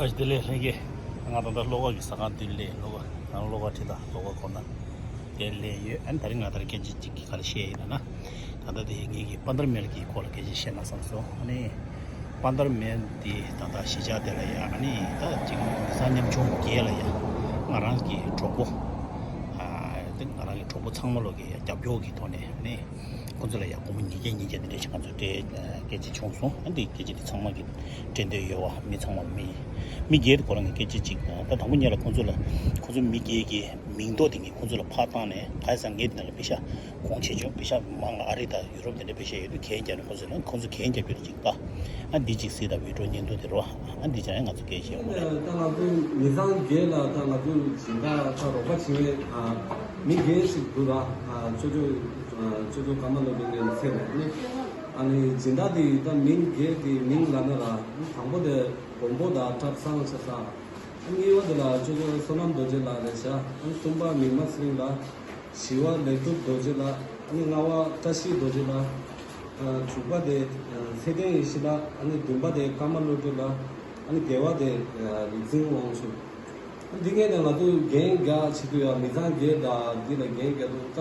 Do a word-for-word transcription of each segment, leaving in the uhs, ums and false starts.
བཀྲ་ཤིས་བདེ་ལེགས་ལྷན་རྒྱས། ང་ད་ལྟ་ལྷོ་ཁ་གི་ཟ་ཁང་འདིར་སླེབས། ལྷོ་ཁ་ང་ལྷོ་ཁ་ཁྲི་ཐང་ལྷོ་ཁ་ཁོ་ན་དེར་སླེབས་ཡོད། ཨ་ནི་དེ་རིང་ང་ལྟར་སྐད་ཆ་གཅིག་གི་ག་རེ་བཤད་ཡིན་ན། ད་ལྟ་དེ་ངེད་ཀྱི་པན་དར་མེལ་གྱི་སྐོར་ལ་སྐད་ཆ་བཤད་ན་བསམ་སོང་། ཨ་ནི་པན་དར་མེལ་དེ་ད་ལྟ་གཞིས་ཆགས་དེ་ལ་ཡ། ཨ་ནི་ད་ཅིག་མི་ཚང་ཉམ་ཆུང་བརྒྱད་ལ་ཡ། ང་རང་གི་གྲོགས་པོ། ཨ་དེ་ང་རང་གི་གྲོགས་པོ་ཚང་མ་ལོག་གི་རྒྱབ་སྐྱོར་གྱི་ཐོག་ནས། ཨ་ནི་ཁོང་ཚོ་ལ་ཡ་སྒོར་མོ་ཉིས་བརྒྱ་ཉིས་བརྒྱ་དེ་འདྲ་ཞིག་ང་ཚོས་སྤྲད། སྐད་ཆ་བྱུང་སོང་། ཨ་འདི་སྐད་ཆ་དེ་ཚང་མ་གི་སྤྲད་འདོད་ཡོད་པ། མི་ཚང་མ་མི་མི་སྒེར་དེ་ཁོ་རང་གི་སྐད་ཆ་གཅིག་ད་དང་པོ་ཉིད་ལ་ཁོང་ཚོ་ལ། ཁོང་ཚོ་མི་སྒེར་གྱི་མིང་ཐོ་དེ་ངས་ཁོང་ཚོ་ལ་ཕར་བཏང་ནས། ག་རེ་ཟེར་ན་ངས་དེ་ནང་ལ་པེ་ཤ་གོང་ཆེ་ཆུང་པེ་ཤ་མང་ལ། ཨ་རི་དང་ཡུ་རོབ་དེ་འདྲ་པེ་ཤ་ཡོད་དུས་གན་རྒྱབ་ནས་ཁོང་ཚོ་ལ། ཁོང་ཚོ་གན་རྒྱབ་རྒྱུ་དེ་གཅིག་ད། ཨ་འདི་གཅིག་གཟིགས་དང་། བི་ཌིའོ་བརྙན་ཐུང་དེ་རོ། ཨ་འདི་བྱས་ན་ང་ཚོ་སྐད་ཆ་ཡོང་གི་རེད། ད་ང་ཚོ་མི་ཚང་སྒེར་ལ་ད་ང་ཚོ་སྦྱིན་བདག་ད་རོགས་པ་བྱེད་མཁན། ཨ་མི་སྒེར་ཞིག་འདུག་ར། ཨ་ཅོ་ཅོ་ཨ་ཅོ་ཅོ་ཀརྨ་བློ་གྲོས་ངའི་ཚེ་ནས་ནི། ཨ་ནི་སྦྱིན་བདག་དེ་ད་མིང་སྒེར་དེ་མིང་ལབ་ན་ར། དང་པོ་དེ་མགོན་པོ་དང་གྲྭ་ཚང་ཆ་ས། ཨ་གཉིས་པ་དེ་ལ་ཅོ་ཅོ་བསོད་ནམས་རྡོ་རྗེ་ལགས་རེད་ཤག་ཨ་གསུམ་པ་མིག་དམར་ཚེ་རིང་ལགས། བཞི་པ་ལེགས་གྲུབ་རྡོ་རྗེ་ལགས། ཨ་ནི་ལྔ་པ་བཀྲ་ཤིས་རྡོ་རྗེ་ལགས། ཨ་དྲུག་པ་དེ་ཨ་ཚེ་བརྟན་ཡེ་ཤེས་ལགས། ཨ་ནི་བདུན་པ་དེ་ཀརྨ་བློ་གྲོས་ལགས། ཨ་ནི་བརྒྱད་པ་དེ་ཨ་རིག་འཛིན་དབང་ཕྱུག་འདི་ངས་ནས་ང་ཚོ་རྒན་རྒྱ་ཆེ་དུས་ཡང་མི་ཚང་སྒེར་དང་འདི་ལ་རྒན་རྒྱ་དུ་ད།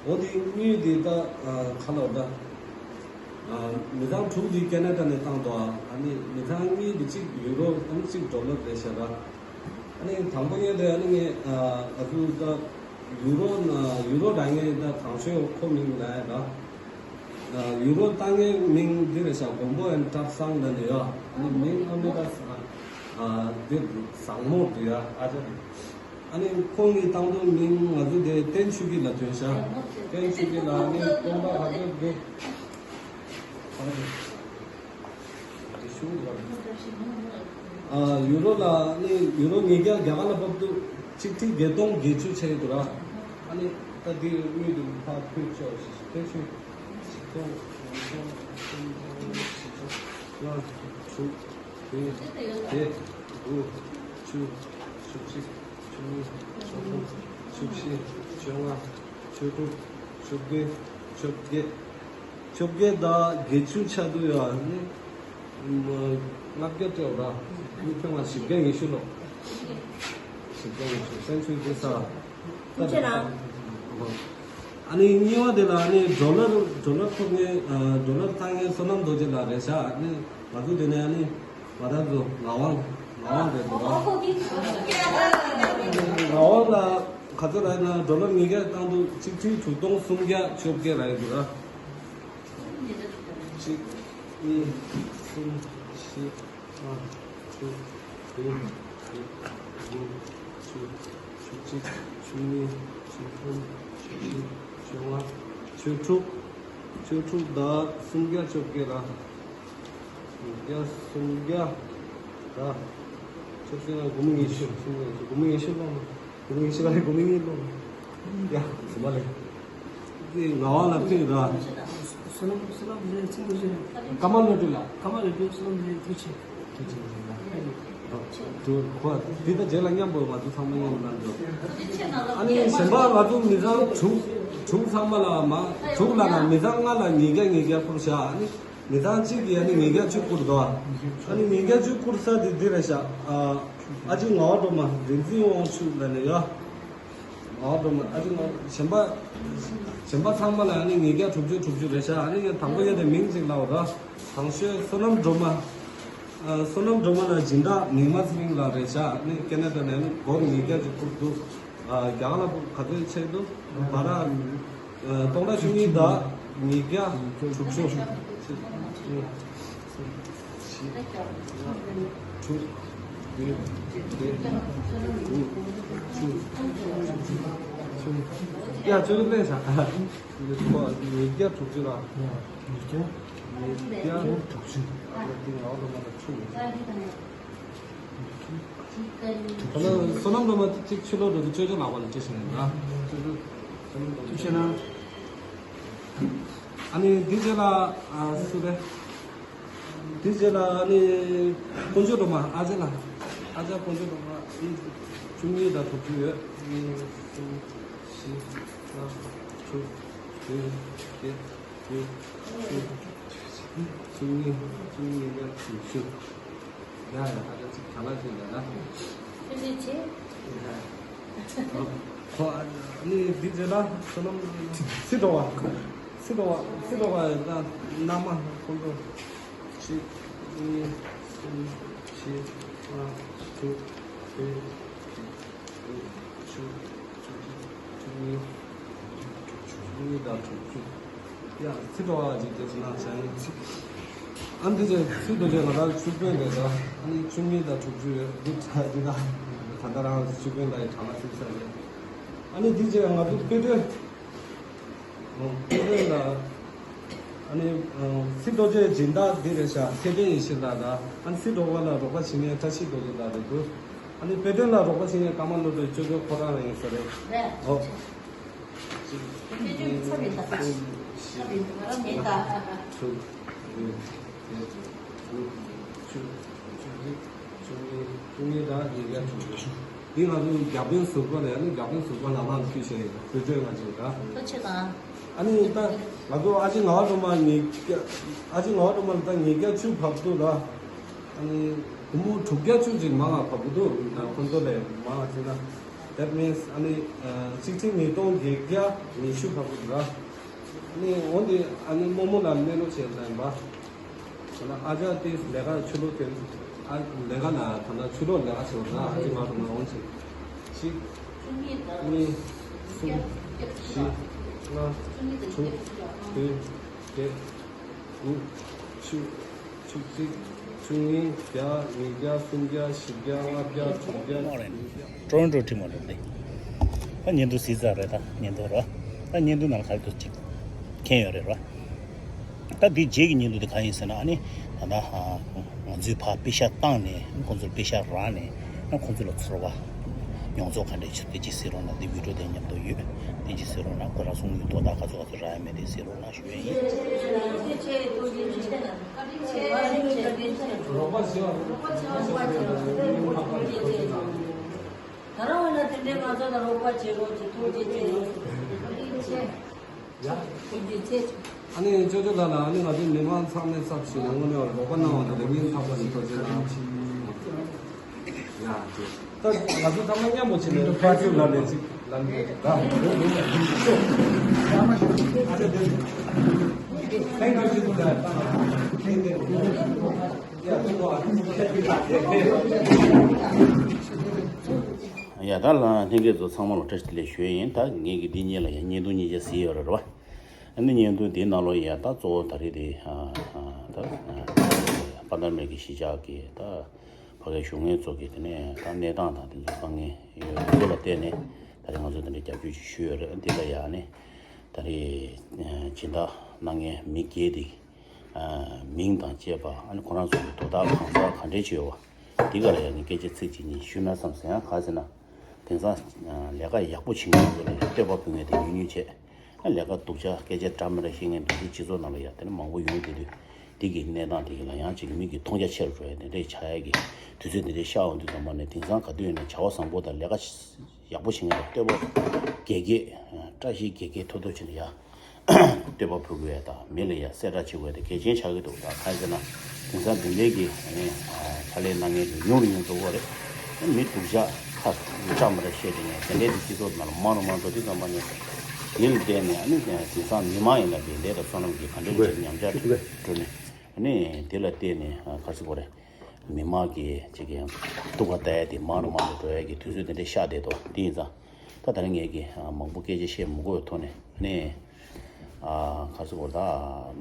འོ་འདི་གཉིས་འདི་ད་ཨ་ག་ལ་འོ་ད། ཨ་མི་ཚང་དྲུག་འདི་ཁེ་ན་ཌ་ནས་བཏང་འདུག་ཨ་ནི་མི་ཚང་གཉིས་འདི་གཅིག་ཡུ་རོ། ཨ་ནི་གཅིག་ཌོ་ལར་རེད་ཤག་ར། ཨ་ནི་དང་པོ་ཉིད་དེ་ཨ་ནི་ངས་ཨ་ང་ཚོ་ད་ཡུ་རོ་ན་ཡུ་རོ་རང་ངས་ད་དང་ཤོས་ཁོ་མིང་ལ་ཡ་ད། ཨ་ཡུ་རོ་བཏང་མཁན་མིང་འདི་རེད་ཤག་མགོན་པོ་ཨན་ཀྲབ་སང་ལབ་ནས་ཡོད། ཨ་ནི་མིང་ཨ་མི་ད་ཨ་འདི་བཟང་མོ་འདུག་ཡ། ཨ་ཅག་ཨ་ནི་ཁོང་གི་བཏང་དུས་མིང་ང་ཚོ་དེ་བསྟན་ཆོས་སྐྱིད་ལ་ཐོན་ཤག་བསྟན་ཆོས་སྐྱིད་ལ་ཨ་ནི་སྟོན་པ་ཧ་ཅང་དགེ། ཨ་ཡུ་རོ་ལ་ནི་ཡུ་རོ་ཉིས་བརྒྱ་རྒྱ་གར་ལ་ཕབ་དུས་ཆིག་ཁྲི་བརྒྱད་སྟོང་བརྒྱད་ཅུ་ཆགས་ཡོད་འདུག་ར། ཨ་ནི་ད་འདི་དངུལ་དུ་ཕར་ཕུལ་ཆོག་ཞེས་ཞུ། ཆིག་སྟོང་ཉིས་སྟོང་སུམ་སྟོང་བཞི་སྟོང་ལྔ་དྲུག་བདུན་བརྒྱད་དགུ་བཅུ་བཅུ་གཅིག་བཅུ་གཉིས་བཅུ་གསུམ་བཅུ་བཞི་བཅོ་ལྔ་བཅུ་དྲུག་བཅོ་བརྒྱད་བཅོ་བརྒྱད། བཅོ་བརྒྱད་དང་བརྒྱད་ཅུ་ཆ་དུ་ཡོད་ནི། ལྔ་བརྒྱ་སྤྲད་ར། མི་ཕན་པ་བཞི་བརྒྱ་ཉི་ཤུ་ལོ། བཞི་བརྒྱ་ཉི་ཤུ་སེམས་ཆུང་དེ་ས། ཐུགས་རྗེ་གནང་། ཨ་ནི་གཉིས་པ་དེ་ལ་ཨ་ནི་ཌོ་ལར་ཌོ་ལར་ཐོབ་མཁན་ཌོ་ལར་བཏང་མཁན་བསོད་ནམས་རྡོ་རྗེ་ལགས་རེད་ཤག་ཨ་ནི་ང་ཚོ་དེ་ནས་ཨ་ནི་ང་རང་ཚོ་ངག་དབང་ངག་དབང་རེད་འདུག་ངག་དབང་ལ་ག་ཚོད་རག་ན་ཌོ་ལར་ཉིས་བརྒྱ་བཏང་དུས་ཆིག་ཁྲི་དྲུག་སྟོང་སུམ་བརྒྱ་བཅོ་བརྒྱད་རག་ཡོད་འདུག་ར། གཅིག་གཉིས། གསུམ། བཞི། ལྔ། དྲུག་བདུན། བརྒྱད། དགུ། བཅུ། བཅུ་གཅིག་བཅུ་གཉིས། བཅུ་གསུམ། བཅུ་བཞི། བཅོ་ལྔ། བཅུ་དྲུག་བཅུ་དྲུག་དང་སུམ་བརྒྱ་བཅོ་བརྒྱད་ར། ཉིས་བརྒྱ་སུམ་བརྒྱ་ར། བཅོ་བརྒྱད་ན་སྒོར་མོ་ཉི་ཤུ། སུམ་བརྒྱ་ཉི་ཤུ། སྒོར་མོ་ཉི་ཤུ་སློང་། སྒོར་མོ་ཉི་ཤུ་ར་རེད། སྒོར་མོ་གཉིས་སློང་། ཡ། ཟིན་པ་རེད། འདི་ངག་དབང་ལ་ཕུལ་ར། བསོད་ནམས་བསོད་ནམས་རྗེ་ཚིག་འདུ་ཤེས། ཀརྨ་བློ་གྲོས་ལགས། ཀརྨ་བློ་གྲོས། བསོད་ནམས་རྗེ་ཐུགས་རྗེ་ཆེ། ཐུགས་རྗེ་ཆེ། དུ་ཁོ་འདི་དང་རྗེས་ལ་མཉམ་པོ་ང་ཚོ་ཚང་མ་མཉམ་པོ་གནང་འགྲོ། ཨ་ནི་གཞན་པ་ང་ཚོ་མི་ཚང་དྲུག་དྲུག་ཚང་མ་ལ་མ་དྲུག་ལ་ན་མི་ཚང་ལྔ་ལ་ཉིས་བརྒྱ་ཉིས་བརྒྱ་བསྐུར་བཞག་ཨ་ནི་མི་ཚང་གཅིག་གིས་ཨ་ནི་ཉིས་བརྒྱ་བཅུ་བསྐུར་འདུག་ཨ་ནི་ཉིས་བརྒྱ་བཅུ་བསྐུར་ས་དེ་འདི་རེད་ཤག་ཨ་ཅེ་ངག་དབང་སྒྲོལ་མ་རིག་འཛིན་དབང་ཕྱུག་ལ་ནས་ཡ། ཨོ་སྒྲོལ་མ། ཨ་ཅེ་ང་གཞན་པ་གཞན་པ་ཚང་མ་ལ་ཨ་ནི་ཉིས་བརྒྱ་དྲུག་ཅུ་དྲུག་ཅུ་རེད་ཤག་ཨ་ནི་ངས་དང་པོ་ཡོད་དེ་མིང་ཅིག་ལབ་ར། དང་ཤོས་བསོད་ནམས་སྒྲོལ་མ། ཨ་བསོད་ནམས་སྒྲོལ་མ་ལ་སྦྱིན་བདག་མིག་དམར་ཚེ་རིང་ལགས་རེད་ཤག་ཨ་ནི་ཀེ་ན་ཌ་ནས་ཨ་ནི་སྒོར་ཉིས་བརྒྱ་ཅིག་བསྐུར་འདུག་ཨ་རྒྱ་གར་ལ་ག་ཚོད་ཆགས་འདུག་བ་ར། ཨ་སྟོང་ཕྲག་བཅུ་གཉིས་དང་ཉིས་བརྒྱ་དྲུག་ཅུ། གཅིག་གཉིས། གསུམ། བཞི། ལྔ། དྲུག་བདུན། བརྒྱད། དགུ། བཅུ། བཅུ། ཡ་བཅུ་ལེན་བྱ། ཁོ་ཉིས་བརྒྱ་དྲུག་ཅུ་ར། ཉིས་བརྒྱ། ཉིས་བརྒྱ་དྲུག་ཅུ། ཡ་འདི་ང་ལ་མ་ལ་ཆུ་མེད། ད་ལྟ་བསོད་ནམས་སྒྲོལ་མ་གཅིག་ཕྱི་ལོགས་འགྲོ་དུས་ཅོ་ཅོ་ལགས་པ་ལ་སྤྲད་ཤིང་ཡིན་ན། ཅོ་ཅོ། བསོད་ནམས་སྒྲོལ་མ། ཐུགས་རྗེ་གནང་། ཨ་ནི་འདི་རྗེས་ལ་ཨ་སུ་རེད། དེ་རྗེས་ལ་ཨ་ནི་དཀོན་མཆོག་སྒྲོལ་མ། ཨ་ཅག་ལ། ཨ་ཅག་དཀོན་མཆོག་སྒྲོལ་མ་ཨི་བཅུ་གཉིས་དང་དྲུག་ཅུ་ཡོད། གཉིས། གསུམ། བཞི། ལྔ། དྲུག་བདུན། བརྒྱད། དགུ། བཅུ། བཅུ་གཉིས། བཅུ་གཉིས་ཡ་དྲུག་ཅུ། ཡ་ཡ། ད་ཅིག་ག་ལ་ཅིག་ཡ་ད། ཕྱི་འབྲེལ་བྱེད། ཁོ་ཨ་ནི་འདི་རྗེས་ལ་བསོད་ནམས་སི་ཏོ་བ་སི་ཏོ་བ་ཡ་ད་མནའ་མ་ཁོང་ཚོ་གཅིག་གཉིས་གསུམ་བཞི་ལྔ་དྲུག་བདུན་བཅུ་བཅུ་གཅིག་བཅུ་གཉིས་བཅུ་གཉིས་དང་དྲུག་ཅུ། ཡ་ཚིག་འགྲོ་བ་ཅིག་དེ་ཚོ་ནང་བཞག་ཡིན་ཚིག་ཨ་འདི་ཚོ་ཚིག་འགྲོ་རྗེས་ང་རང་ཆུ་དཔོན་རེད་ད། ཨ་ནི་བཅུ་གཉིས་དང་དྲུག་ཅུ་ཡོད་འདི་ད་འདི་ད་ད་ལྟ་རང་ཆུ་དཔོན་ལ་ཡི་གྲངས་ལ་ཚིག་ཚར་རེད། ཨ་ནི་འདི་རྗེས་ང་ཚོ་དཔེ་སྟོན་དཔེ་སྟོན་ལ། ཨ་ནི་སི་ཏོ་ཅེ་སྦྱིན་བདག་འདི་རེད་ཤག་ཚེ་བརྟན་ཡེ་ཤེས་ལགས་དང་། ཨ་ནི་སི་ཏོ་བ་ལ་རོགས་པ་བྱེད་མཁན་བཀྲ་ཤིས་རྡོ་རྗེ་ལགས་རེད་འདུག་ཨ་ནི་དཔེ་སྟོན་ལ་རོགས་པ་བྱེད་མཁན་ཀརྨ་བློ་གྲོས་ཅོ་ཅོ་ཁོ་རང་རང་ཡིན་ས་རེད། རེད། ཨོ། དཔེ་སྟོན་ཚབ་ཡིན་ད། ཚབ་ཡིན་ང་རང་མིན་ད། དྲུག་དྲུག་དྲུག་དྲུག་དྲུག་དྲུག་གཉིས་དྲུག་གཉིས་དང་ཉིས་བརྒྱ་དྲུག་ཅུ། འདི་ང་ཚོ་རྒྱ་དཔོན་ཟུར་པ་ལ་ཡང་ན་རྒྱ་དཔོན་ཟུར་པ་ལ་མར་ཕུལ་བྱས་ཡོད། བོད་ཕྲུག་ང་ཚོ་ད། ལྟོ་ཆེ་དང་། ཨ་ནི་ད་ང་ཚོ་ཨ་ཅེ་ངག་དབང་སྒྲོལ་མ་ཉིས་བརྒྱ། ཨ་ཅེ་ངག་དབང་སྒྲོལ་མ་ལ་ད་ཉིས་བརྒྱ་བཅུ་བབས་འདུག་ལ། ཨ་ནི་སྒོར་མོ་དྲུག་བརྒྱ་བཅུ་ཅིག་མང་བ་བབས་འདུག་ད་ཁོང་ཚོ་ལས་མང་བ་ཅིག་ན། That means ཨ་ནི་གཅིག་ཁྲི་ཉིས་སྟོང་བརྒྱད་བརྒྱ་ཉི་ཤུ་བབས་འདུག་ལ། ཨ་ནི་འོ་འདི་ཨ་ནི་རྨོ་མོ་ལ་གནས་ལུགས་བྱས་ཙང་པ། ཨ་ཅག་དེ་ལས་ཀ་ཆུ་ལོག་དེ་ཨ་ལས་ཀ་ལ་ད་ལྟ་ཆུ་ལོག་ལས་ཀ་བྱེད་པ་ན་ཨ་ཅེ་ང་རང་ལ་འོང་ཆེ། གཅིག་གཉིས་གསུམ་བཞི་ལྔ་དྲུག་བདུན་བརྒྱད་དགུ་བཅུ་བཅུ་གཅིག་བཅུ་གཉིས་བརྒྱ་ཉིས་བརྒྱ་སུམ་བརྒྱ་བཞི་བརྒྱ་ལྔ་བརྒྱ་དྲུག་བརྒྱ། ཀྲོན་ཀྲོ་ཁྲི་མོ་རེད་དེ། ད་བརྙན་ཐུང་གཟིགས་ཚར་རེད། ད་བརྙན་ཐུང་རོ། ད་བརྙན་ཐུང་ནང་ལ་ག་རེ་འདུག་ཅིག་མཁྱེན་ཡོད་རེད་རོ། ད་འདི་རྗེས་ཀྱི་བརྙན་ཐུང་འདི་གང་ཡིན་ཟེར་ན། ཨ་ནི་ད་ལྟ་ང་ཚོས་ཕར་པེ་ཤག་བཏང་ནས་ཁོང་ཚོར་པེ་ཤག་རག་ནས་ཁོང་ཚོ་ལ་ཚོར་བ་མྱོང་ཚོར་ག་འདྲས་བྱུང་དེ་ཅིག་གཟིགས་རོགས་གནང་། འདི་བི་ཌིའོ་དེ་མཉམ་དུ་ཡོད། དེ་ཅིག་གཟིགས་རོགས་གནང་། ཁོ་རང་གསུང་ཡུལ་དོ་བདག་ག་ཚོད་ག་ཚོད་རག་ཡ་མེད་དེ་གཟིགས་རོགས་གནང་ཞུ་ཡ་ཡིན། རོགས་པ་བྱེད་པ། ད་རང་བ་ལ་དེ་འདྲའི་ང་ཚོ་ལ་རོགས་པ་བྱེད་རོགས་ཀྱི་ཐུགས་རྗེ་ཆེ། ཐུགས་རྗེ་ཆེ། ཡ། ཐུགས་རྗེ་ཆེ། ཨ་ནི་ཅོ་ཅོ་ལགས་ལ་ཨ་ནི་ང་ཚོའི་མི་མང་ཚང་མས་ཚབ་ཞུས་ནས་དངོས་གནས་རོགས་པ་གནང་བ་དེ་ལ་སྙིང་ཐག་པ་ནས་ཐུགས་རྗེ་གནང་། ཡ། ད་ང་ཚོ་ཚང་མ་མཉམ་པོ་བྱས་ནས་ཕར་ཚུར་ལ་ལས་ཅིག་ལ་ལས་ད། ཨ་ཅག་དེ་ཐེངས་གཅིག་ལ་ད་ཐེངས་དེ། ཡ་ད་ལ་ལྷན་རྒྱས་ཚོ་ཚང་མ་ལ་བཀྲ་ཤིས་བདེ་ལེགས་ཞུ་ཡ་ཡིན། ད་ངེད་ཀྱི་འདི་གཉིས་ལ་ཡང་བརྙན་ཐུང་གཉིས་ཆ་གཟིགས་ཡོད་རེད་རོ། ཨ་ནི་བརྙན་ཐུང་འདིའི་ནང་ལོགས་ཡ་ད་གཙོ་བོ་ད་རེས་དེ་ད་དཔལ་ལྡན་རིན་པོ་ཆེ་གི་གཞིས་ཆགས་ཀྱི་ད་ཕ་གིའི་བཞུགས་མཁན་ཚོ་གི་དེ་ནས་ད་གནས་སྟངས་དང་དེ་ཚོ་དཀའ་ངལ་ཡོད་ཚོ་ལ་བརྟེན་ནས་ད་རེས་ང་ཚོ་དེ་འདྲའི་རྒྱབ་སྐྱོར་ཅིག་ཞུས་ཡོད་རེད། འདི་ལ་ཡ་ཨ་ནི་ད་རེས་སྦྱིན་བདག་གནང་མཁན་མི་སྒེར་དེ། མིང་དང་བཅས་པ། ཨ་ནི་ཁོ་རང་ཚོ་གི་དོ་བདག་གང་ཟག་ག་འདྲས་ཅིག་ཡོད་པ། འདི་ག་ལ་ཡང་ངས་སྐད་ཆ་ཚིག་གཅིག་གཉིས་ཞུས་ན་བསམ་ཟེར། ཡང་ག་ཟེར་ན། དེང་སང་ལས་ཀ་ཡག་པོ་བྱེད་མཁན་ཚོ་ལ་ཡང་བསྟོད་པ་ཕུལ་མཁན་དེ་ཉུང་ཉུང་བྱས། ཨ་ལས་ཀ་སྡུག་ཅག་སྐད་ཆ་འདྲ་མི་འདྲ་བཤད་མཁན་འདུག་དུས་སྤྱི་ཚོགས་ནང་ལ་ཡང་དེ་ནི་མང་པོ་ཡོང་བསྡད་དུས། འདི་གི་གནས་སྟངས་དེ་གི་ལ་ཡང་ཅིག་མི་གི་མཐོང་རྒྱ་ཆེ་རུ་འགྲོ་ཡ་དེ་འདྲས་ཆགས་ཡ་གི་དུས་ཚོད་དེ་འདྲས་ཤར་འོང་དུས་ཙམ་པ་ནས། དེང་སང་ག་དུས་ཡིན་ན་བྱ་བ་བཟང་པོ་དང་ལས་ཀ་ཡག་པོ་བྱེད་མཁན་ལ་བསྟོད་པ་དགེ་རྒན། བཀྲ་ཤིས་དགེ་རྒན་ཐུབ་ཐུབ་བྱས་ནས་ཡ། བསྟོད་པ་ཕུལ་དགོས་ཡ་དང་། མི་ལ་ཡ་གསལ་བསྒྲགས་བྱེད་དགོས་ཡ་དེ་གལ་ཆེན་ཆགས་ཀྱི་འདུག་ད་གང་ཡིན་ཟེར་ན། དེང་སང་འདི་འདྲའི་གི་ཨ་ནི་ཕྱག་ལས་གནང་མཁན་དེ་ཉུང་རུ་ཉུང་རུ་འགྲོ་གི་རེད། མི་སྡུག་ཅག་ཁ་འདྲ་མི་འདྲ་བཤད་བསྡད་མཁན་དེ་འདྲའི་དེ་སྤྱི་ཚོགས་ནང་ལ་མང་རུ་མང་རུ་འགྲོ་དུས་ཙམ་པ་ནས། དེ་ལ་བརྟེན་ནས་ཨ་ནི་དེང་སང་མི་མང་ཡིན་ན་དེ་ལས་དང་བསོད་ནམས་ཀྱི་ག་འདྲ་ཅིག་ཉམས་ཆག་འགྲོ་ནས། ཨ་ནི་དེ་ལ་བརྟེན་ནས་ག་རེ་ཟེར་དགོས་རེད། མི་མང་གི་ཅིག་གི་སྡུག་ག་བལྟ་ཡ་དེ་མང་རུ་མང་རུ་འགྲོ་ཡ་གི་དུས་ཚོད་དེ་འདྲ་ཤར་བསྡད་དོ། དེ་ཡིན་ཙང་། ད་ད་རིང་ངས་ཀྱི་མང་པོ་སྐད་ཆ་བཤད་མི་དགོས་པའི་ཐོག་ནས་ནས། ག་རེ་ཟེར་དགོས་རེད། ད་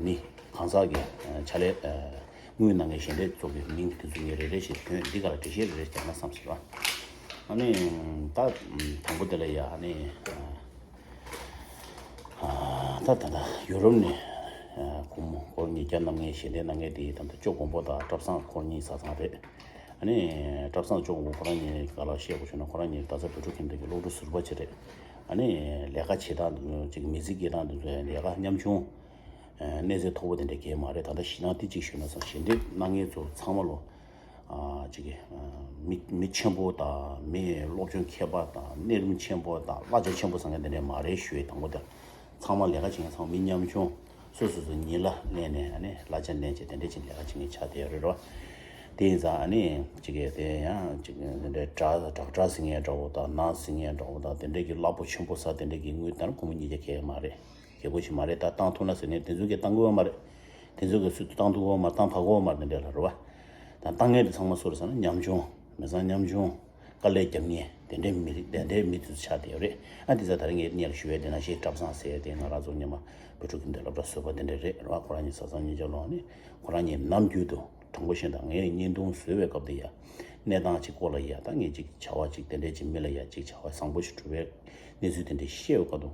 ནི་གང་ཟག་གི་ཕྱག་ལས་དངུལ་གནང་མཁན་ཞལ་འདེབས་ཚོ་གི་མིང་དེ་ཚོ་ངས་རེ་རེ་བཞིན་དོན་འདི་ག་ལ་འགྲེལ་བཤད་རེ་རེ་རྒྱག་ན་བསམ་སོང་། ཨ་ནི་ད་དང་པོ་དེ་ལ་ཡ་ཨ་ནི། ད་ད་ལྟ་ཡུ་རོབ་ནས་སྒོར་མོ་སྒོར་ཉིས་བརྒྱ་གནང་མཁན་ཞལ་འདེབས་གནང་མཁན་དེ་ད་ལྟ་ཅོ་དགོན་པོ་དང་བཀྲ་བཟང་སྐོར་གཉིས་ས་ཚང་རེད། ཨ་ནི་བཀྲ་བཟང་ཅོ་དགོན་པོ་ཁོ་རང་གཉིས་ག་ལ་བཤད་དགོས་བྱུང་ན། ཁོ་རང་གཉིས་ད་ཆ་བོད་ཕྲུག་ཁྱིམ་སྡེ་གི་སློབ་ཕྲུག་ཟུར་པ་ཅིག་རེད། ཨ་ནི་ལས་ཀ་བྱེད་སྟངས་དེ་ཚོ་ཅིག་མི་ཚེ་སྐྱེལ་སྟངས་དེ་ཚོ་ཡང་ལས་ཀ་ཉམ་ཆུང་གནས་ཚད་མཐོ་པོ་དེ་འདྲ་གང་མ་རེད། ད་ལྟ་ཞེད་སྣང་ཏིག་ཅིག་ཞུས་ན་བསམ། ཞལ་འདེབས་གནང་མཁན་ཚོ་ཚང་མ་ལོ། ཅིག་གི་མི་མི་ཆེན་པོ་དང་། མི་སློབ་སྦྱོང་མཁས་པ་དང་། གནས་རིམ་ཆེན་པོ་དང་། གླ་ཆ་ཆེན་པོ་ཟེར་མཁན་དེ་འདྲས་མ་རེད་ཞུ་ཡས། དང་པོ་དེ་ཚང་མ་ལས་ཀ་བྱེད་མཁན་ཚང་མ་མི་ཉམ་ཆུང་། སོ་སོ་སོ་ཉིན་གླ་ལེན་ནས་ཨ་ནི་གླ་ཆ་ལེན་བྱས་དེ་འདྲས་ཅིག་ལས་ཀ་བྱེད་མཁན་ཆགས་བསྡད་ཡོད་རེད་རོ། དེ་ཡིན་ཙང་ཨ་ནི་གཅིག་གིས་དེ་ཡང་གཅིག་དེ་འདྲའི་དྲག་དྲག་དྲག་ཟིན་ངེས་འདྲ་བོ་དང་ནག་ཟིན་ངེས་འདྲ་བོ་དང་དེ་འདྲའི་གི་རླབས་པོ་ཆེན་པོ་ས་དེ་འདྲའི་གི་དངུལ་དང་སྒོར་མོ་ཉིས་བརྒྱ་གས་མ་རེད། རྒྱལ་པོ་ཞིག་མ་རེད། ད་བཏང་ཐུབ་ན་ཟེར་ནས་དེ་ཚོ་གིས་བཏང་དགོས་པ་མ་རེད། དེ་ཚོ་གིས་སུས་བཏང་ཐུབ་ཀྱི་ཡོད་མ་རེད། བཏང་ཕོད་ཀྱི་ཡོད་མ་རེད། དེ་འདྲ་ལ་རེད་བ། ད་བཏང་མཁན་དེ་ཚང་མ་སུ་རེད་ཟེར་ན་ཉམ་ཆུང་། མི་ཚང་ཉམ་ཆུང་། དཀའ་ལས་རྒྱབ་མཁན་དེ་འདྲའི་མི་རིགས་དེ་འདྲའི་མི་དེ་ཚོ་ཆགས་བསྡད་ཡོད་རེད། ཨ་དེ་ཚོ་ད་རེས་ངས་སྔོན་ལ་ཞུ་ཡས་དེ་ནང་བཞིན་བཀྲ་བཟང་ཟེར་ཡས་དེ་ང་རང་ཚོ་སྔོན་མ་བོད་ཕྲུག་གི་འདི་སློབ་གྲྭ་བཟོས་པ་དེ་འདྲ་རེད། རེད་བ། ཁོ་རང་གཉིས་བཟའ་ཚང་གཉིས་ཆ་ལོག་ནས་ཁོ་རང་གཉིས་ནམ་རྒྱུན་དུ་དྲང་པོ་བཤད་དང་ངས་བརྙན་ཐུང་བཟོས་པའི་སྐབས་དེ་ཡ་གནས་སྟངས་ཅིག་སྐོར་ལ་ཡ་ད་ངས་ཅིག་བྱ་བ་ཅིག་དེ་འདྲའི་ཅིག་མི་ལ་ཡ་ཅིག་བྱ་བ་བཟང་པོ་ཞིག་སྒྲུབ་པའི་གནས་ཚུལ་དེ་འདྲ་བཤད་པའི་སྐབས་དུ།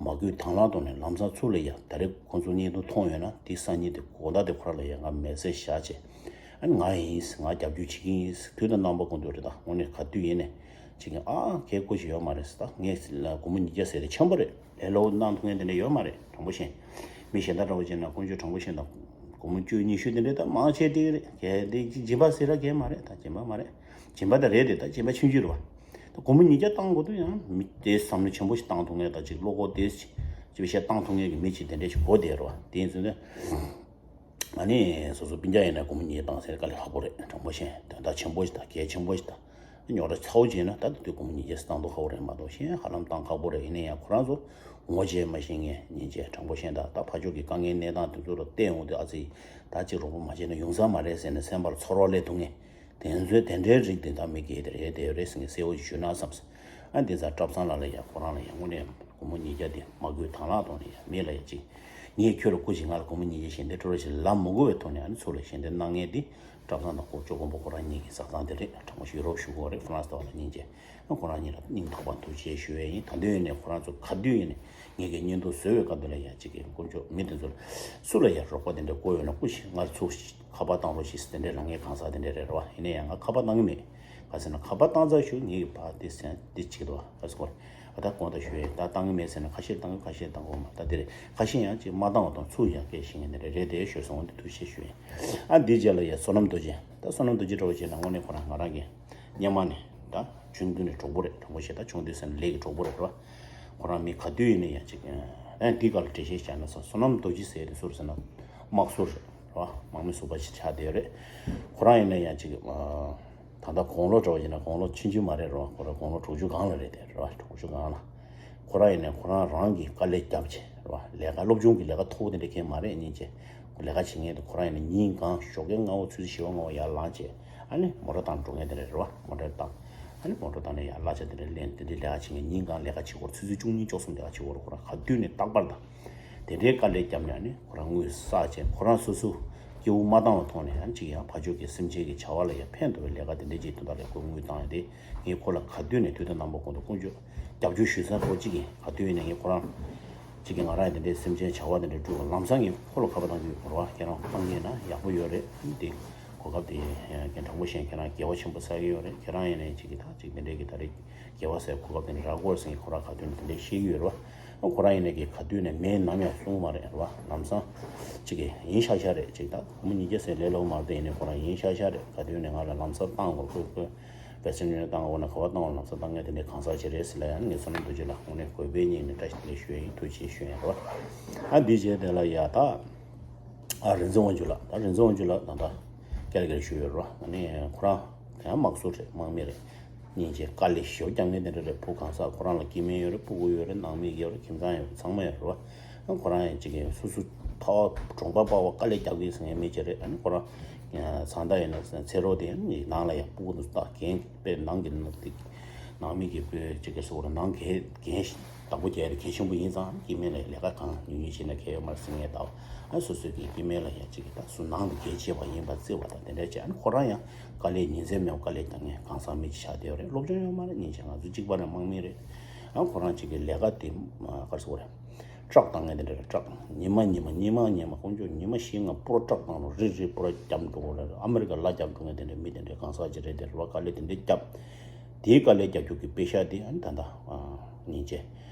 མ་བསྐུལ་དང་བླངས་ཐོག་ནས་ལམ་སང་ཚུར་ལ་ཡ་ད་རེས་ཁོང་ཚོ་བརྙན་ཐུང་མཐོང་ཡོད་ན་དེ་སང་ཉིན་དེ་དགོང་དག་དེ་ཁོ་རང་ལ་ཡ་ང་མེ་སེ་ཇི་བཞག་བྱས། ཨ་ནི་ང་ཡིན། ང་རྒྱབ་སྐྱོར་བྱེད་ཀྱི་ཡིན། དུས་དང་རྣམ་པ་ཀུན་ཏུ་རེད། ད་དངོས་གནས་ག་དུས་ཡིན་ནས་བྱེད་ཀྱི་ཡིན། ཨ་ཁྱེད་སྐུ་མཁྱེན་ཡོད་མ་རེད། ད་ངས་སྒོར་མོ་ཉིས་བརྒྱ་ཟེར་དེ་ཆེན་པོ་རེད། ལས་སླ་པོ་གནང་ཐུབ་མཁན་དེ་འདྲ་ཡོད་མ་རེད། དྲང་པོ་བཤད། མི་གཞན་དག་འདྲ་བོ་བྱས་ན་དཀོན་མཆོག་དྲང་པོ་བཤད་ན་སྒོར་མོ་བཅུ་ཉི་ཤུ་དེ་འདྲ་ད་མང་ཆེ་འགྲིག་གི་རེད། གལ་ཏེ་སྦྱིན་པ་ཟེར་ར་གལ་མ་རེད། ད་སྦྱིན་པ་མ་རེད། སྦྱིན་པ་ད་རེད་དེ་ད་སྦྱིན་པ་ཆུང་ཆུང་རེད་བ། ད་སྒོར་མོ་ཉིས་བརྒྱ་བཏང་དགོས་དུས་ཡང་མི་དེ་བསམ་བློ་ཆེན་པོ་ཞིག་བཏང་ཐུབ་མཁན་དང་ཅིག་བློ་ཁོག་དེ་ཅིག་བྱས་བཏང་ཐུབ་མཁན་གྱི་མི་ཅིག་དེ་འདྲ་ཞིག་དགོས་བསྡད་རེད་བ། དེ་ཡིན་ཚུལ་ནས་ཨ་ནི་སོ་སོ་སྤུན་ཀྱག་ཡིན་ན་སྒོར་མོ་ཉིས་བརྒྱ་བཏང་ཟེར་དཀའ་ལས་ཁག་པོ་རེད། དྲང་པོ་བཤད། དོན་དག་ཆེན་པོ་ཞིག་དང་གལ་ཆེན་པོ་ཞིག་དང་རྙོག་དྲ་ཚ་བོ་ཅིག་ཡིན་ན་ད་དེ་དུས་སྒོར་མོ་ཉིས་བརྒྱ་ཞིག་བཏང་མདོག་ཁ་པོ་རེད་མ་གཏོགས་གཞན་ཧ་ལམ་བཏང་ཁག་པོ་རེད། ཡིན་ན་ཡང་ཁོ་རང་ཚོ་ངོ་ཤེས་མ་ཤེས་མཁན་ཉིན་བྱེད་དྲང་པོ་བཤད། ད་ད་ཕར་ཕྱོགས་ཀྱི་དཀའ་ངལ་གནས་སྟངས་དེ་ཚོ་ལ་བལྟས་འོང་དུས་ཨ་ཙི་ད་ཅིག་རོགས་པ་མ་བྱས་ན་ཡོང་ས་མ་རེད་ཟེར་ནས་སེམས་པར་ཚོར་བ་སླེབས་ཐུབ་མཁན། དེ་ཚོའི་དེ་འདྲའི་རིགས་དེ་དག་མི་སྐྱེ་དེ་རེད་དེ་རེད་ཟེར་ནས་གསལ་བོ་ཞིག་ཞུ་ན་བསམས། ཨ་འདི་ཚ་བཀྲ་བཟང་ལགས་ལ་ཡ་ཁོ་རང་ལ་ཡ་དངོས་གནས་སྒོར་མོ་ཉིས་བརྒྱ་དེ་མ་དགོས་དང་བླངས་ཐོག་ནས་ཡ་མི་ལ་ཡ་ཅིག་ངས་ཁྱོད་ལ་སྐུ་མཁྱེན་ང་ལ་སྒོར་མོ་ཉིས་བརྒྱ་ཞལ་འདེབས་སྤྲོད་རོགས་ཞེས་ལབ་མི་དགོས་པའི་ཐོག་ནས་ཨ་ནི་ཚུར་ལ་ཞལ་འདེབས་གནང་མཁན་དེ་བཀྲ་བཟང་དང་ཁོ་ཅོ་དགོན་པོ་ཁོ་རང་གཉིས་ཀྱི་བཟའ་ཚང་དེ་རེད། དྲང་པོ་ཞུ་རོགས་ཞུ་དགོས་རེད། ཧྥ་རན་སི་ལྟ་བ་ལ་སྙིང་རྗེ། ཁོ་རང་གཉིས་ལ་སྙིང་ཐག་པ་ཐུགས་རྗེ་ཆེ་ཞུ་ཡས་ཡིན། ད་དུང་ཡིན་ནས་ཁོ་རང་ཚོ་ག་དུས་ཡིན་ནས་ངེད་ཀྱི་བརྙན་ཐུང་བཟོ་བའི་སྐབས་དེ་ལ་ཡ་གཅིག་གི་དཀོན་མཆོག་མི་དེ་ཚོ་ལ་སུ་ལ་ཡ་རོགས་པ་དེ་འདྲ་དགོས་ཡོད་ན་སྐུ་མཁྱེན་ང་ཚོ་ཁ་པར་བཏང་རོགས་ཞེས་དེ་འདྲའི་ལབ་མཁན་གང་ཟག་དེ་འདྲ་རེད་རེད་བ། ཡིན་ན་ཡང་ང་ཁ་པར་བཏང་གི་མེད། ག་ཟེར་ན་ཁ་པར་བཏང་ཚར་ཞུ་ངེད་ཀྱི་ཕ་དེ་སེམས་དེ་གཅིག་འདུག་བ། ག་ཟེར་གོ་རེད། ཨ་ད་དགོངས་དག་ཞུ་ཡས་ད་བཏང་གི་མེད་ཟེར་ན་ཁ་ཤས་བཏང་གི་ཁ་ཤས་བཏང་གི་མ་རེད། ད་དེ་རེད། ཁ་ཤས་ཡང་ཅིག་མ་བཏང་བ་དང་ཚུར་ཡང་སྐད་ཤེས་མཁན་དེ་འདྲ་རེད་དེ་ཞུ་སོང་དེ་ཐུགས་རྗེ་ཆེ་ཞུ་ཡས། ཨ་འདིའི་རྗེས་ལ་ཡ་བསོད་ནམས་རྡོ་རྗེ། ད་བསོད་ནམས་རྡོ་རྗེ་འདྲ་བོ་བྱས་ན་དངོས་གནས་ཁོ་རང་ང་རང་གི་སྔོན་མ་ནས་ད་ཆུང་དུས་ནས་གྲོགས་པོ་རེད། དྲང་པོ་བཤད་ད་ཆུང་དུས་ཟེར་ན་ལས་ཀྱི་གྲོགས་པོ་རེད་རེད་བ། ཁོ་རང་མི་ག་དུས་ཡིན་ན་ཡང་ཅིག་ཨ་འདི་ག་ལ་འགྲེལ་བཤད་བྱས་ན་ས་བསོད་ནམས་རྡོ་རྗེ་ཟེར་དེ་སུ་རེད་ཟེར་ན་དམག་ཟོར་རེད་རེད་བ། དམག་མི་ཟུར་པ་ཞིག་ཆགས་བསྡད་ཡོད་རེད། ཁོ་རང་ཡིན་ན་ཡང་ཅིག་ཨ་ད་ལྟ་དགུང་ལོ་འདྲ་བོ་ཡིན་ན་དགུང་ལོ་ཆུང་ཆུང་མ་རེད་རེད་བ། ཁོ་རང་དགུང་ལོ་དྲུག་ཅུ་སྒང་ལ་རེད་དེ་རེད་བ། དྲུག་ཅུ་སྒང་ལ། ཁོ་རང་ཡིན་ནའི་ཁོ་རང་རང་གིས་དཀའ་ལས་བརྒྱབ་བྱས་རེད་བ། ལས་ཀ་སློབ་སྦྱོང་གི་ལས་ཀ་མཐོ་པོ་དེ་འདྲ་གང་མ་རེད། སྙིང་རྗེ། ལས་ཀ་བྱེད་མཁན་དེ་ཁོ་རང་ཡིན་ནའི་ཉིན་གང་ཞོགས་ཀས་སྔ་པོ་ཆུ་ཚོད་བཞི་པ་ལྔ་པ་ཡར་ལངས་བྱས་ཨ་ནི་མོ་ཊ་བཏང་འགྲོ་མཁན་དེ་འདྲ་རེད་བ། མོ་ཊ་བཏང་ཨ་ནི་མོ་ཊ་བཏང་ནས་ཡར་གླ་ཆ་དེ་འདྲ་ལེན། དེ་འདྲའི་ལས་ཀ་བྱེད་མཁན། ཉིན་གང་ལས་ཀ་བྱེད་སྐོར་ཆུ་ཚོད་བཅུ་གཉིས་བཅུ་གསུམ་ལས་ཀ་བྱེད་སྐོར་ཁོ་རང་ག་དུས་ནས་རྟག་པར་དང་དེ་འདྲའི་དཀའ་ལས་བརྒྱབ་ནས་ཨ་ནི་ཁོ་རང་དངུལ་བསགས་བྱས་ཁོ་རང་སོ་སོ་སྐྱིད་པོ་མ་བཏང་བའི་ཐོག་ནས་ཨ་ནི་ཅིག་ཡང་ཕར་ཕྱོགས་ཀྱི་སེམས་ཅན་གྱི་བྱ་བ་ལ་ཡང་ཕན་ཐོགས་པའི་ལས་ཀ་དེ་འདྲ་ཅིག་དོན་དག་ལས་ཁོས་དངུལ་བཏང་ཡོད་དེ། ངས་ཁོ་ལ་ག་དུས་ནས་དུས་དང་རྣམ་པ་ཀུན་ཏུ་དཀོན་མཆོག་རྒྱབ་སྐྱོར་ཞུ་ས་ཁོ་གཅིག་ཡིན། ག་དུས་ཡིན་ནའི་ངས་ཁོ་རང་གཅིག་གིས་ང་རང་ཡང་དེ་འདྲའི་སེམས་ཅན་བྱ་བ་དེ་འདྲ་སྒྲུབ་པར་ལམ་སང་ངས་ཁོ་ལ་ཁ་པར་བཏང་གི་ཡོད་རེད་བ། ཁྱེད་རང་བཏང་གི་ཡིན་ན་ཡག་པོ་ཡོད་རེད། དེ་གོ་སྐབས་དེ་ཁྱེད་དྲང་པོ་བཤད་ཁྱེད་རང་དགེ་བ་ཆེན་པོ་བསགས་ཀྱི་ཡོད་རེད། ཁྱེད་རང་ཡིན་ནའི་གཅིག་གིས་ད་གཅིག་དེ་འདྲའི་གི་ད་རེས་དགེ་བ་ཟེར་གོ་སྐབས་དེ་འདྲ་རག་དགོས་ཟེར་ཁོ་རང་ག་དུས་ནས་དེ་འདྲའི་བཤད་ཀྱི་ཡོད་རེད་བ། ཁོ་རང་ཡིན་ནའི་གི་ག་དུས་ནས་མེད་ནམ་ཡང་གསུངས་མ་རེད་རེད་བ། ལམ་སང་གཅིག་གིས་ཡིན་ཤག་ཤག་རེད། གཅིག་ད་སྒོར་མོ་ཉིས་བརྒྱ་ཟེར་ལས་སླ་པོ་མ་རེད་དེ། ཡིན་ནའི་ཁོ་རང་ཡིན་ཤག་ཤག་རེད། ག་དུས་ནས་ང་ལ་ལམ་སང་བཏང་དགོས་ཁོས་ཁོས། བེ་སི་ཊན་ཡུ་ནི་ཡན་བཏང་དགོས་ན་ག་པར་བཏང་དགོས་ལམ་སང་བཏང་མཁན་དེ་འདྲའི་གང་ཟག་ཅིག་རེད་ཟེར་ལབ་ཡང་ངས་བསོད་ནམས་རྡོ་རྗེ་ལ་དངོས་གནས་དགོས་པའི་སྙིང་ནས་བཀྲ་ཤིས་བདེ་ལེགས་ཞུ་ཡ་ཡིན། ཐུགས་རྗེ་ཆེ་ཞུ་ཡ་རོ། ཨ་འདི་རྗེས་དེ་ལ་ཡ་ད་ཨ་རིག་འཛིན་དབང་ཕྱུག་ལགས། ད་རིག་འཛིན་དབང་ཕྱུག་ལགས་ད་ལྟ་ཀལ་ག་རི་ཞུ་ཡོད་རོ། ཨ་ནི་ཁོ་རང་དེ་ཡང་དམག་ཟོར་རེད། དམག་མི་རེད། སྙིང་རྗེ། དཀའ་ལས་ཞེ་པོ་རྒྱག་མཁན་དེ་འདྲ་རེད། བུ་གང་ཟག་ཁོ་རང་ལ་སྐྱེ་དམན་ཡོད་རེད། སྤུ་གུ་ཡོད་རེད། ནང་མི་ཡོད་རེད། ཁྱིམ་ཚང་ཡོད་རེད། ཚང་མ་ཡོད་རེད་བ། ཁོ་རང་ཡང་གཅིག་གིས་སོ་སོ་ཕ་བ་གྲོང་པ་པ་བ་དཀའ་ལས་རྒྱག་གི་ཟེར་མཁན་མི་ཅིག་རེད། ཨ་ནི་ཁོ་རང་ཚང་མདའ་ཡིན་ན་ཚེ་རོགས་དེ་ནང་ལ་ཡང་སྤུ་གུ་དང་རྟགས་འགན་དཔེ་ནང་གི་ནང་དེ་ནང་མི་གི་དཔེ་གཅིག་གི་སོ་ར་ནང་གལ་འགན་བདག་པོ་རྒྱག་ཡ་གལ་ཆེན་པོ་ཡིན་ཙང་སྐྱེ་དམན་ལ་ལས་ཀ་གང་ཉུང་ཉུང་བྱས་ན་གལ་ཡོད་མ་རེད་ཟེར་མཁན་དང་། ཨ་སོ་སོའི་གི་སྐྱེ་དམན་ལ་ཡང་གཅིག་གི་ད་སུ་ནང་དུ་གལ་ཆེ་བ་ཡིན་པ་བརྩི་བ་དང་དེ་འདྲ་བྱས། ཨ་ནི་ཁོ་རང་ཡང་དཀའ་ལས་ཉིན་མཚན་མེད་པར་དཀའ་ལས་རྒྱག་མཁན་གང་ཟག་མི་ཅིག་ཆགས་བསྡད་ཡོད་རེད། སློབ་སྦྱོང་ཡོད་མ་རེད། སྙིང་རྗེ། ང་ཚོ་གཅིག་པ་རེད། དམག་མི་རེད། ཨ་ཁོ་རང་གཅིག་གི་ལས་ཀ་དེ་ག་རེ་ཟེར་དགོས་རེད། ཊག་བཏང་མཁན་དེ་འདྲ་རེད། ཊག་ཉི་མ་ཉི་མ་ཉི་མ་ཉི་མ་དཀོན་མཆོག་ཉི་མ་བཞི་ལྔ་པུ་ར་ཊག་བཏང་རུང་རི་རི་པུ་ར་རྒྱབ་འགྲོ་གི་རེད། ཨ་མི་རི་ཀ་ལ་རྒྱབ་འགྲོ་མཁན་དེ་འདྲ་མི་དེ་འདྲའི་གང་ཟག་ཅིག་རེད། དེ་རེད་བ། དཀའ་ལས་དེ་འདྲ་བརྒྱབ། དེའི་དཀའ་ལས་རྒྱག་རྒྱུ་གི་པེ་ཤ་དེ་ཨ་ནི་ད་ལྟ་ཨ་སྙིང་རྗེ་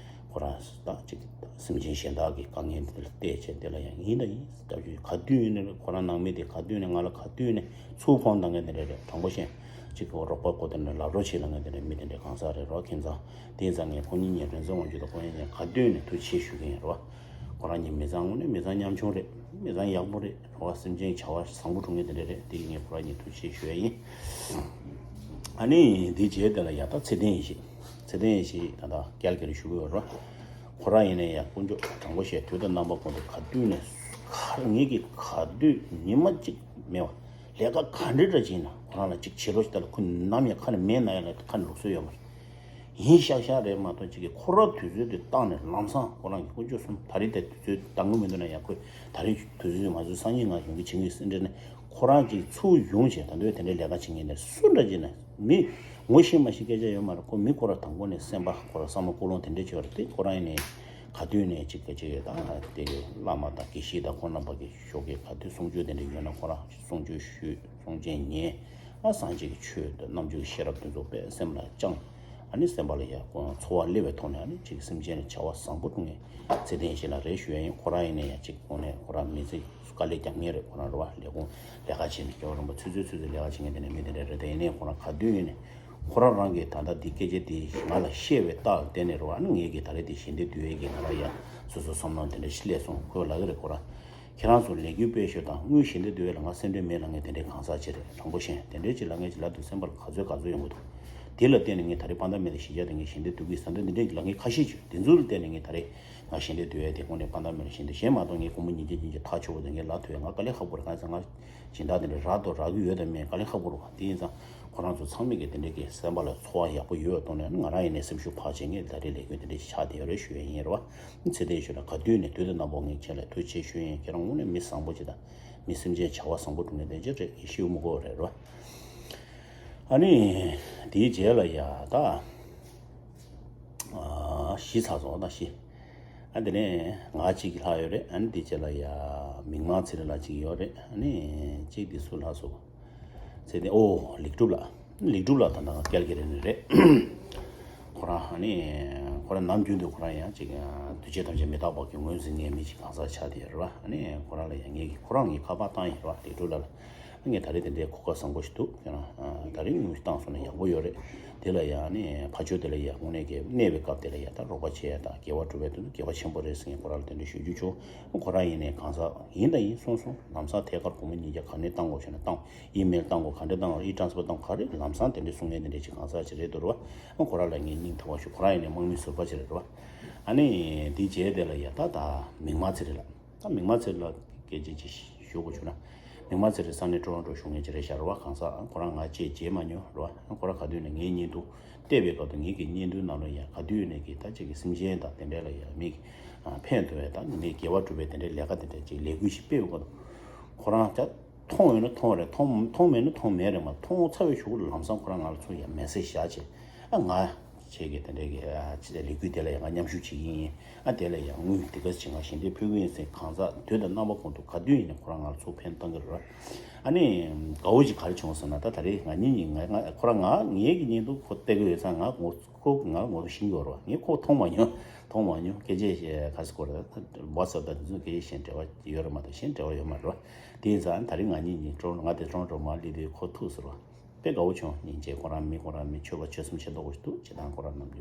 ཁོ་རང་ད་ཅིག་སེམས་ཅན་གཞན་དག་གི་དཀའ་ངལ་དེ་ལ་བལྟས་བྱས་དེ་ལ་ཡང་ཡིན་ད་ཡིན་ད་ག་དུས་ཡིན་ནའི་ཁོ་རང་ནང་མི་དེ་ག་དུས་ནས་ང་ལ་ག་དུས་ནས་ཚུར་ཕོན་བཏང་མཁན་དེ་འདྲ་རེད། དྲང་པོ་བཤད། གཅིག་གི་རོགས་པ་དགོས་དེ་འདྲ་ལབ་རོགས་བྱེད་ལབ་མཁན་དེ་འདྲ་མི་དེ་འདྲ་གང་ཟག་རེད་རོ། ཁྱིམ་ཚང་། དེ་ཙང་ངས་ཁོ་གཉིས་ཉིན་རིག་འཛིན་དབང་ཕྱུག་དང་ཁོ་གཉིས་ཉིན་ག་དུས་ནས་ཐུགས་རྗེ་ཆེ་ཞུ་གི་ཡིན་རོ། ཁོ་རང་གཉིས་མི་ཚང་དངོས་གནས་མི་ཚང་ཉམ་ཆུང་རེད། མི་ཚང་ཡག་པོ་རེད། རེད་བ། སེམས་ཅན་བྱ་བ་བཟང་པོ་སྒྲུབ་མཁན་དེ་འདྲ་རེད། དེ་ཡིན་ངས་ཁོ་རང་གཉིས་ཐུགས་རྗེ་ཆེ་ཞུ་ཡ་ཡིན། ཨ་ནི་དེའི་རྗེས་དེ་ལ་ཡ་ད་ཚེ་བརྟན་ཡེ་ཤེས། ཚེ་བརྟན་ཡེ་ཤེས་ད་ལྟ་ཀལ་ཀ་རི་བཞུགས་ཡོད་རེད་བ། ཁོ་རང་ཡིན་ནའི་ཡ་དཀོན་མཆོག་དྲང་པོ་བཤད། དུས་དང་རྣམ་པ་ཀུན་ཏུ་ག་དུས་ནས་ག་ངེད་ཀྱིས་ག་དུས་ཉི་མ་གཅིག་མེད་པ། ལས་ཀ་ག་འདྲ་འདྲ་བྱས་ན་ཁོ་རང་ལ་གཅིག་བྱེད་རོགས་ཞེས། ད་ལ་ཁོ་ནམ་ཡང་ཁ་ནས་མེད་ན་ཡང་ལ་ཁ་ནས་ལུགས་སྲོལ་ཡོད་མ་རེད། ཡིན་ཤག་ཤག་རེད་མ་གཏོགས་ཅིག་གིས་ཁོ་རང་དུས་ཚོད་དེ་བཏང་ནས་ལམ་སང་ཁོ་རང་གི་དཀོན་མཆོག་གསུམ། ད་རེས་དེ་དུས་ཚོད་འདང་གི་མི་འདུག་ན་ཡང་ཁོས་ད་རེས་དུས་ཚོད་ང་ཚོའི་སང་ཉིན་ང་ཡོང་གི་བྱེད་ངེས་ཟིན་འདྲ་ནས་ཁོ་རང་གིས་ཚུར་ཡོང་བྱས། ད་འདོད་དེ་འདྲའི་ལས་ཀ་བྱེད་མཁན་དེ་སུ་འདྲ་བྱས་ན་མི་ངོ་ཤེས་མ་ཤེས་སྐད་ཆ་ཡོད་མ་རེད། ཁོ་མི་ཁོ་རང་དང་པོ་ནས་སེམས་པ་ཁོ་རང་བསམ་བློ་ཀུན་སློང་དེ་འདྲ་བྱས་པ་རེད་དེ། ཁོ་རང་ཡིན་ནས་ག་དུས་ནས་ཅིག་ག་ཅིག་ཡོད་ད་དེ་བླ་མ་དང་དགེ་བཤེས་དང་ཁོང་རྣམ་པ་གི་ཞོགས་ཀས་ག་དུས་གསུང་ཆོས་དེ་འདྲ་ཡོད་ན་ཁོ་རང་གསུང་ཆོས་ཞུས། གསུང་ཆོས་ཉན། ཨ་སངས་རྒྱས་ཀྱི་ཆོས་དང་རྣམ་འགྱུར་གྱི་ཤེས་རབ་དེ་ཚོ་དཔེ་སེམས་ལ་བཅངས། ཨ་ནི་སེམས་པ་ལ་ཡ་ཁོང་འཚོ་བ་སླེབས་པའི་ཐོག་ནས་ཨ་ནི་ཅིག་སེམས་ཅན་ལ་བྱ་བ་བཟང་པོ་སྒྲུབ་མཁན་ཚེ་བརྟན་ཡེ་ཤེས་ལགས་རེད་ཞུ་ཡ་ཡིན། ཁོ་རང་ཡིན་ནའི་ཡ་ཅིག་ཁོང་ནས་ཁོ་རང་མི་ཚེ་དཀའ་ལས་རྒྱག་མཁན་རེད། ཁོ་རང་རེད་བ། ལས་ཁུངས་ལས་ཀ་བྱེད་ནས་སྐྱེ་བ་རིང་པོ་ཚུད་ཚུད་ཚུད་ཚུད་ལས་ཀ་བྱེད་མཁན་དེ་ནས་མི་དེ་འདྲ་རེད། དེ་ཡིན་ནའི་ཁོ་རང་ག་དུས་ཡིན་ནའི་ཁོ་རང་རང་གིས་ད་ལྟ་འདི་སྐད་ཆ་འདི་ང་ལ་བཤད་པའི་རྟགས་ལ་བརྟེན་ནས་རེད་བ། ཨ་ནི་ངེད་ཀྱིས་ད་རེས་འདི་ཞལ་འདེབས་བསྡུ་ཡས་ཀྱི་ང་ལ་ཡ་སོ་སོ་བསམ་བློ་དེ་འདྲ་ཞིག་སླེབས་སོང་། ཁོས་ལབ་ཀྱི་རེད། ཁོ་རང་ཁྱེད་རང་ཚོ་ལས་འགུལ་སྤེལ་ཤོག་དང་། དངུལ་ཞལ་འདེབས་བསྡུ་ཡས་ལ་ང་སེམས་ཁྲལ་མེད་ལབ་མཁན་དེ་འདྲའི་གང་ཟག་ཅིག་རེད། དྲང་པོ་བཤད། དེ་འདྲའི་ཅིག་ལབ་མཁན་ཅིག་ལབ་དུས་སེམས་པ་ལ་ག་ཚོད་ག་ཚོད་ཡོང་གི་འདུག་དེ་ལ་བརྟེན་ནས་ངས་ད་རེས་དཔང་རྟགས་མེད་ལ་གཞི་བཞག་སྟེ་ངས་ཞལ་འདེབས་བསྡུ་གི་ཡིན་ཟེར་འདྲ་འདི་འདྲའི་ལབ་མཁན་ཁ་ཤས་ཅིག་དེ་ཚོ་ལ་བརྟེན་ནས་ངས་ད་རེས་ང་ཞལ་འདེབས་བསྡུ་ཡས་དེ་དངོས་གནས་དཔང་རྟགས་མེད་ལ་ཞལ་འདེབས། གཞན་མ་གཏོགས་ངས་སྒོར་མོ་ཉིས་བརྒྱ་བདུན་བརྒྱ་ཐག་ཆོད་པོ་དེ་ངས་ལབ་ཐུབ་ཡ་ང་དཀའ་ལས་ཁག་པོ་རེད། གང་ཡིན་ཟེར་ན་ང་སྦྱིན་བདག་དེ་འདྲ་རག་འདུག་རག་གི་ཡོད་དམ་མེད་དཀའ་ལས་ཁག་པོ་རེད་བ། དེ་ཡིན་ཙང་ཁོ་རང་ཚོ་ཚང་མས་ཀྱི་དེ་འདྲའི་གི་སེམས་པ་ལ་ཚོར་བ་ཡག་པོ་ཡོད་པ་གཏོང་ནས་ང་རང་ཡིན་ནས་སེམས་ཤུགས་འཕར་བྱས་ངས་ད་རེས་ལས་འགུལ་དེ་འདྲ་ཞིག་ཆགས་བསྡད་ཡོད་རེད་ཞུ་ཡས་ཡིན་རེད་བ། ཚེ་བརྟན་ཞུ་ན་ག་དུས་ནས་དུས་དང་རྣམ་པ་ངས་ཁྱེད་ལ་ཐུགས་རྗེ་ཆེ་ཞུ་ཡིན། ཁྱེད་རང་དངོས་གནས་མི་བཟང་པོ་ཅིག་དང་མི་སེམས་ཅན་བྱ་བ་བཟང་པོ་སྒྲུབ་མཁན་དེ་འདྲ་རེད། ཡེ་ཤེས་དབུ་མའི་སྐོར་རེད་རེད་བ། ཨ་ནི་དེའི་རྗེས་ལ་ཡ་ད་ཨ་བཞི་ཚར་སོང་། ད་བཞི། ཨ་དེ་ནས་ང་གཅིག་ལྷག་ཡོད་རེད། ཨ་ནི་དེ་རྗེས་ལ་ཡ་མིག་དམར་ཚེ་རིང་ལགས་གཅིག་ཡོད་རེད། ཨ་ནི་གཅིག་དེ་སུ་ལྷག་སོང་། ཚེ་བརྟན། ཨོ་ལེགས་གྲུབ་ལགས། ལེགས་གྲུབ་ལགས་ད་ལྟ་ང་ཀལ་ཀ་རི་ནས་རེད། ཁོ་རང་ཨ་ནི་ཁོ་རང་ནམ་རྒྱུན་དུ་ཁོ་རང་ཡང་ཅིག་འདུས་བྱས་ཐམས་ཅད་མི་རྟག་པ་གི་ངོས་འཛིན་མཁན་མི་ཅིག་གང་ཟག་ཆགས་བསྡད་ཡོད་རེད་བ། ཨ་ནི་ཁོ་རང་ལ་ཡང་ངས་ཁོ་རང་ངས་ཁ་པར་བཏང་ཡོད་རེད་བ། ལེགས་གྲུབ་ལགས་ལ། ངས་ད་རེས་དེ་འདྲའི་གོ་སྐབས་བཟང་པོ་ཞིག་འདུག་ཁྱེད་རང་ད་རེས་དངུལ་བཏང་སོང་ན་ཡག་པོ་ཡོད་རེད། དེ་ལ་ཡང་ནི་ཕར་ཕྱོགས་དེ་ལ་ཡང་དངོས་གནས་ཀྱི་གནས་པའི་སྐབས་དེ་ལ་ཡང་ད་རོགས་པ་བྱེད་ཡ་དང་དགེ་བ་སྒྲུབ་པའི་དོན་དུ་དགེ་བ་ཆེན་པོ་རེད་ཟེར་ངས་ཁོ་རང་ལ་དེ་འདྲ་ཞུ་རྒྱུ་བྱུང་། ཁོ་རང་ཡིན་ནའི་གང་ཟག་ཡིན་དང་ཡིན་གསུངས་སོང་། ལམ་སང་ཐད་ཀར་སྒོར་མོ་ཉིས་བརྒྱ་ག་ནས་བཏང་དགོས་བྱུང་ན་བཏང་། ཨི་མེལ་བཏང་དགོས། ག་འདྲ་བཏང་དགོས། ཨི་ཊེན་སི་ཕར་བཏང་དགོས། ག་རེ་ལམ་སང་དེ་འདྲ་གསུང་མཁན་དེ་འདྲ་ཅིག་གང་ཟག་ཅིག་རེད་འདུག་རེད་བ། ཁོ་རང་ལ་ངས་སྙིང་ཐག་པ་ཞུ། ཁོ་རང་ཡིན་ནའི་དམག་མི་ཟུར་པ་ཅིག་རེད་རེད་བ། ཨ་ནི་དེ་རྗེས་དེ་ལ་ཡ་ད་ད་མིག་དམར་ཚེ་རིང་ལགས། ད་མིག་དམར་ཚེ་རིང་ལགས་སྐད་ཆ་ཅིག་ཞུ་དགོས་བྱུང་ན། མིག་དམར་ཚེ་རིང་ས་གནས་ཊོ་རོན་ཊོ་བཞུགས་མཁན་ཅིག་རེད་ཤག་རེད་བ། གང་ཟག་ཁོ་རང་ང་བཅས་མཇལ་མ་མྱོང་རེད་བ། ཁོ་རང་ག་དུས་ནས་ངའི་བརྙན་ཐུང་བལྟས་པའི་སྐབས་དུ་ངེད་ཀྱི་བརྙན་ཐུང་ནང་ལ་ཡང་ག་དུས་ནས་ཀྱི་ད་ཅིག་གི་སེམས་ཅན་དང་དེ་འདྲ་ལ་ཡང་མིག་ཕན་ཐོགས་ཡ་ད་ངེད་དགེ་བ་སྒྲུབ་པའི་དེ་འདྲའི་ལས་ཀ་དེ་འདྲ་ཅིག་ལས་འགུལ་ཞིག་སྤེལ་བའི་སྐབས་དུ་ཁོ་རང་ད་མཐོང་ཡོད་ན་མཐོང་རེད། མཐོང་མཐོང་མེད་ན་མཐོང་མེད་རེད། མ་མཐོང་ཚར་བའི་གཞུག་ལ་ལམ་སང་ཁོ་རང་ང་ལ་ཚུར་ཡང་མེ་སེ་ཇི་བཞག་བྱས། ཨ་ང་ཁྱེད་ཀྱི་དེ་འདྲའི་གི་ཨ་ཅི་ལས་འགུལ་དེ་ལ་ཡང་ང་མཉམ་ཞུགས་བྱེད་ཀྱི་ཡིན། ཨ་དེ་ལ་ཡང་དངུལ་དེ་ག་ཅིག་ང་ཞལ་འདེབས་ཕུལ་གི་ཡིན་ཟེར་གང་ཟག་དུས་དང་རྣམ་པ་ཀུན་ཏུ་ག་དུས་ཡིན་ནའི་ཁོ་རང་ང་ལ་ཚུར་ཕན་གཏོང་གི་རེད། ཨ་ནི་དགའ་བོ་ཅིག་ག་རེ་བྱུང་སོང་ན། ད་ད་རེས་ང་གཉིས་གཉིས་ང་ང་ཁོ་རང་ང་ངེད་ཀྱི་བརྙན་ཐུང་ཁོ་བལྟ་གི་ཡོད་ཙང་ང་ངོ་ཁོ་ང་ངོ་ཤེས་ཀྱི་ཡོད་རེད་བ། ངས་ཁོ་མཐོང་མ་མྱོང་། མཐོང་མ་མྱོང་། སྐད་ཆ་བཤད་ག་ཟེར་དགོས་རེད། ཝ་ཊི་སེབ་དང་དེ་ཚོ་སྐད་ཆ་བཤད་འབྲེལ་བ་ཡོད་རེད་མ་གཏོགས་གཞན་འབྲེལ་བ་ཡོད་མ་རེད་བ། དེ་ཡིན་ཙང་ད་རེས་ང་གཉིས་གཉིས་ཀྲོང་ང་དེ་ཀྲོང་ཀྲོང་མར་སླེབས་དུས་ཁོ་ཐུག་ཟེར་བ། དཔེ་དགའ་བོ་བྱུང་། སྙིང་རྗེ། ཁོ་རང་མི་ཁོ་རང་མི་ཆོས་པ་ཆོས་སེམས་ཆེ་མདོག་པོ་ཞིག་འདུག་བྱེད་སྟངས་ཁོ་རང་རྣམས་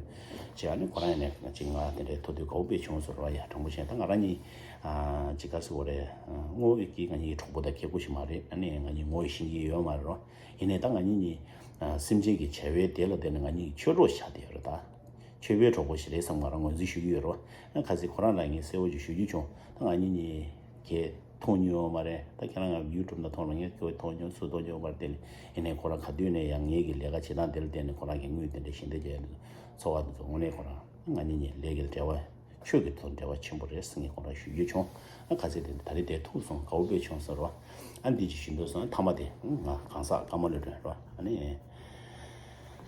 ཀྱི་བྱས། ཨ་ནི་ཁོ་རང་ཡང་ནས་ཅིག་ང་དེ་འདྲའི་ཐུག་དུས་དགའ་བོ་དཔེ་བྱུང་ཟེར་བ། ཡ་དྲང་པོ་བཤད་ད་ང་རང་གཉིས་ཨ་ཅིག་ག་ཟེར་དགོས་རེད། ངོ་བོ་གི་ང་གཉིས་གྲོགས་པོ་དང་ཁེ་པོ་ཞིག་མ་རེད། ཨ་ནི་ང་གཉིས་ངོ་ཤེས་ཀྱི་ཡོད་མ་རེད་རོ། ཡིན་ནའི་ད་ང་གཉིས་གཉིས་ཨ་སེམས་ཅན་གྱི་བྱ་བའི་དེ་ལ་བརྟེན་ནས་ང་གཉིས་ཆོས་གྲོགས་ཆགས་བསྡད་ཡོད་རེད་ད། ཆོས་པའི་གྲོགས་པོ་ཞིག་རེད་བསམ་ང་རང་ངོས་འཛིན་ཞུ་གི་ཡོད་རོ། ཨ་ཁ་སང་ཁོ་རང་ལ་ངས་གསལ་བོ་ཅིག་ཞུ་རྒྱུ་བྱུང་། ད་ང་གཉིས་གཉིས་ཀྱིས་མཐོང་མྱོང་མ་རེད། ད་ཁྱེད་རང་ང་ཡུ་ཊུབ་ནང་མཐོང་རུང་ངས་ཁོས་མཐོང་མྱོང་། སུ་མཐོང་མྱོང་མ་རེད། དེ་ལས་ཡིན་ནའི་ཁོ་རང་ག་དུས་ནས་ཡང་ངེད་ཀྱི་ལས་ཀ་བྱེད་སྟངས་དེ་ལ་བརྟེན་ནས་ཁོ་རང་གིས་དངུལ་དེ་འདྲ་ཞལ་འདེབས་རྒྱག་ཡ་འདི་ཚོ་བ་འདི་ཚོ་དངོས་གནས་ཁོ་རང་ང་གཉིས་གཉིས་ལས་ཀྱི་འབྲེལ་བ་ཆོས་ཀྱི་ཐོག་འབྲེལ་བ་ཆེན་པོ་རེད་ཟེར་ངས་ཁོ་རང་ཞུ་རྒྱུ་བྱུང་། ཨ་ཁ་ཚེ་དེ་འདི་ད་རེས་དེ་ཐུག་སོང་། དགའ་བོ་དཔེ་བྱུང་ཟེར་བ། ཨ་འདི་ཅིག་ཞུ་འདོད་སོང་། ཨ་མཐའ་མ་དེ་ང་གང་ཟག་ཀརྨ་བློ་གྲོས་རེད་བ། ཨ་ནི།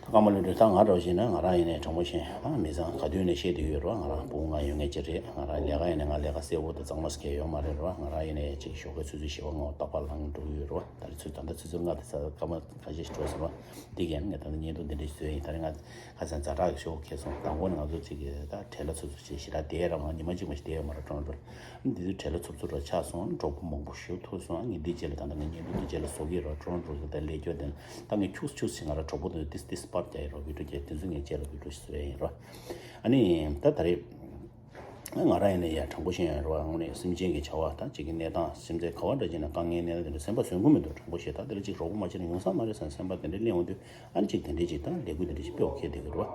ད་ཀརྨ་བློ་གྲོས་ད་ང་འདྲ་བོ་ཞིག་ན་ང་རང་ཡིན་ནའི་དྲང་པོ་བཤད་ཨ་མི་ཚང་ག་དུས་ནས་བཤད་བསྡད་ཡོད་རེད་བ། ང་རང་ཕྲུ་གུ་ལྔ་ཡོད་མཁན་ཅིག་རེད། ང་རང་ལས་ཀ་ཡིན་ནའི་ང་ལས་ཀ་གསལ་པོ་དང་གཙང་མ་ཟེར་མཁན་ཡོད་མ་རེད་རེད་བ། ང་རང་ཡིན་ནའི་ཅིག་ཞོགས་ཀས་ཆུ་ཚོད་བཞི་པ་ལྔ་པ་རྟག་པར་ལངས་འགྲོ་གི་ཡོད་རེད་བ། ད་རེས་ཆུ་ད་ལྟ་ཆུ་ཚོད་ལྔ་དང་ས་སྐར་མ་ཁ་ཤས་ཤིག་འགྲོ་ཟེར་བ། འདི་གས་ངས་ད་ལྟ་བརྙན་ཐུང་འདི་འདྲ་ཞིག་བཟོས་ཡིན། ད་རེས་ང་ཁ་སང་ཛ་དྲག་ཤོག་ཁེལ་སོང་། དང་པོ་ནས་ང་ཚོ་ཅིག་གི་ད་བྲེལ་ལ་འཚུབ་འཚུབ་ཅིག་ཞེ་དྲག་བསྡད་ར་མ་ཉི་མ་གཅིག་མ་ཞིག་བསྡད་ཡོད་མ་རེད་ཀྲོང་ཀྲོང་། འདི་དུས་བྲེལ་ལ་འཚུབ་འཚུབ་ར་ཆགས་སོང་། གྲོགས་པོ་མང་པོ་ཞིག་ཐུག་སོང་། ངས་འདི་རྗེས་ལ་ད་ལྟ་ངས་བརྙན་ཐུང་འདི་རྗེས་ལ་བཟོ་གི་ཡིན་ར་ཀྲོང་ཀྲོང་ད་ལས་སྐྱོ་དེ་ད་ངས་ཁྱུག་ཁྱུག་ཞིག་ང་ར་གྲོགས་པོ་དེ་ཏིས་ཏིས་པར་རྒྱག་ཡིན་ར་བི་ཌིའོ་རྒྱག་དེ་ཚོ་ངས་རྗེས་ལ་བི་ཌིའོ་ཞིག་བཟོ་ཡ་ཡིན་ར། ཨ་ནི་ད་ད་རེས། ང་རང་ཡིན་ན་ཡ་དྲང་པོ་བཤད་ཡ་རེད་བ། དངོས་གནས་སེམས་ཅན་གྱི་བྱ་བ་དང་གཅིག་གི་གནས་སྟངས་སེམས་ཚེ་ག་བ་འདྲ་ཅིག་ན་དཀའ་ངལ་གནས་སྟངས་དེ་འདྲ་སེམས་པ་བཟོད་མགོ་མི་འདུག་དྲང་པོ་བཤད། ད་དེ་ལ་ཅིག་རོགས་པ་མ་བྱས་ན་ཡོང་ས་མ་རེད་བསམ་སེམས་པ་དེ་འདྲ་སླེབས་འོང་དུས། ཨ་ནི་ཅིག་དེ་འདྲས་ཅིག་དང་ལས་འགུལ་དེ་འདྲས་ཅིག་སྤེལ་བ་ཁེལ་བསྡད་ཀྱི་རེད་བ།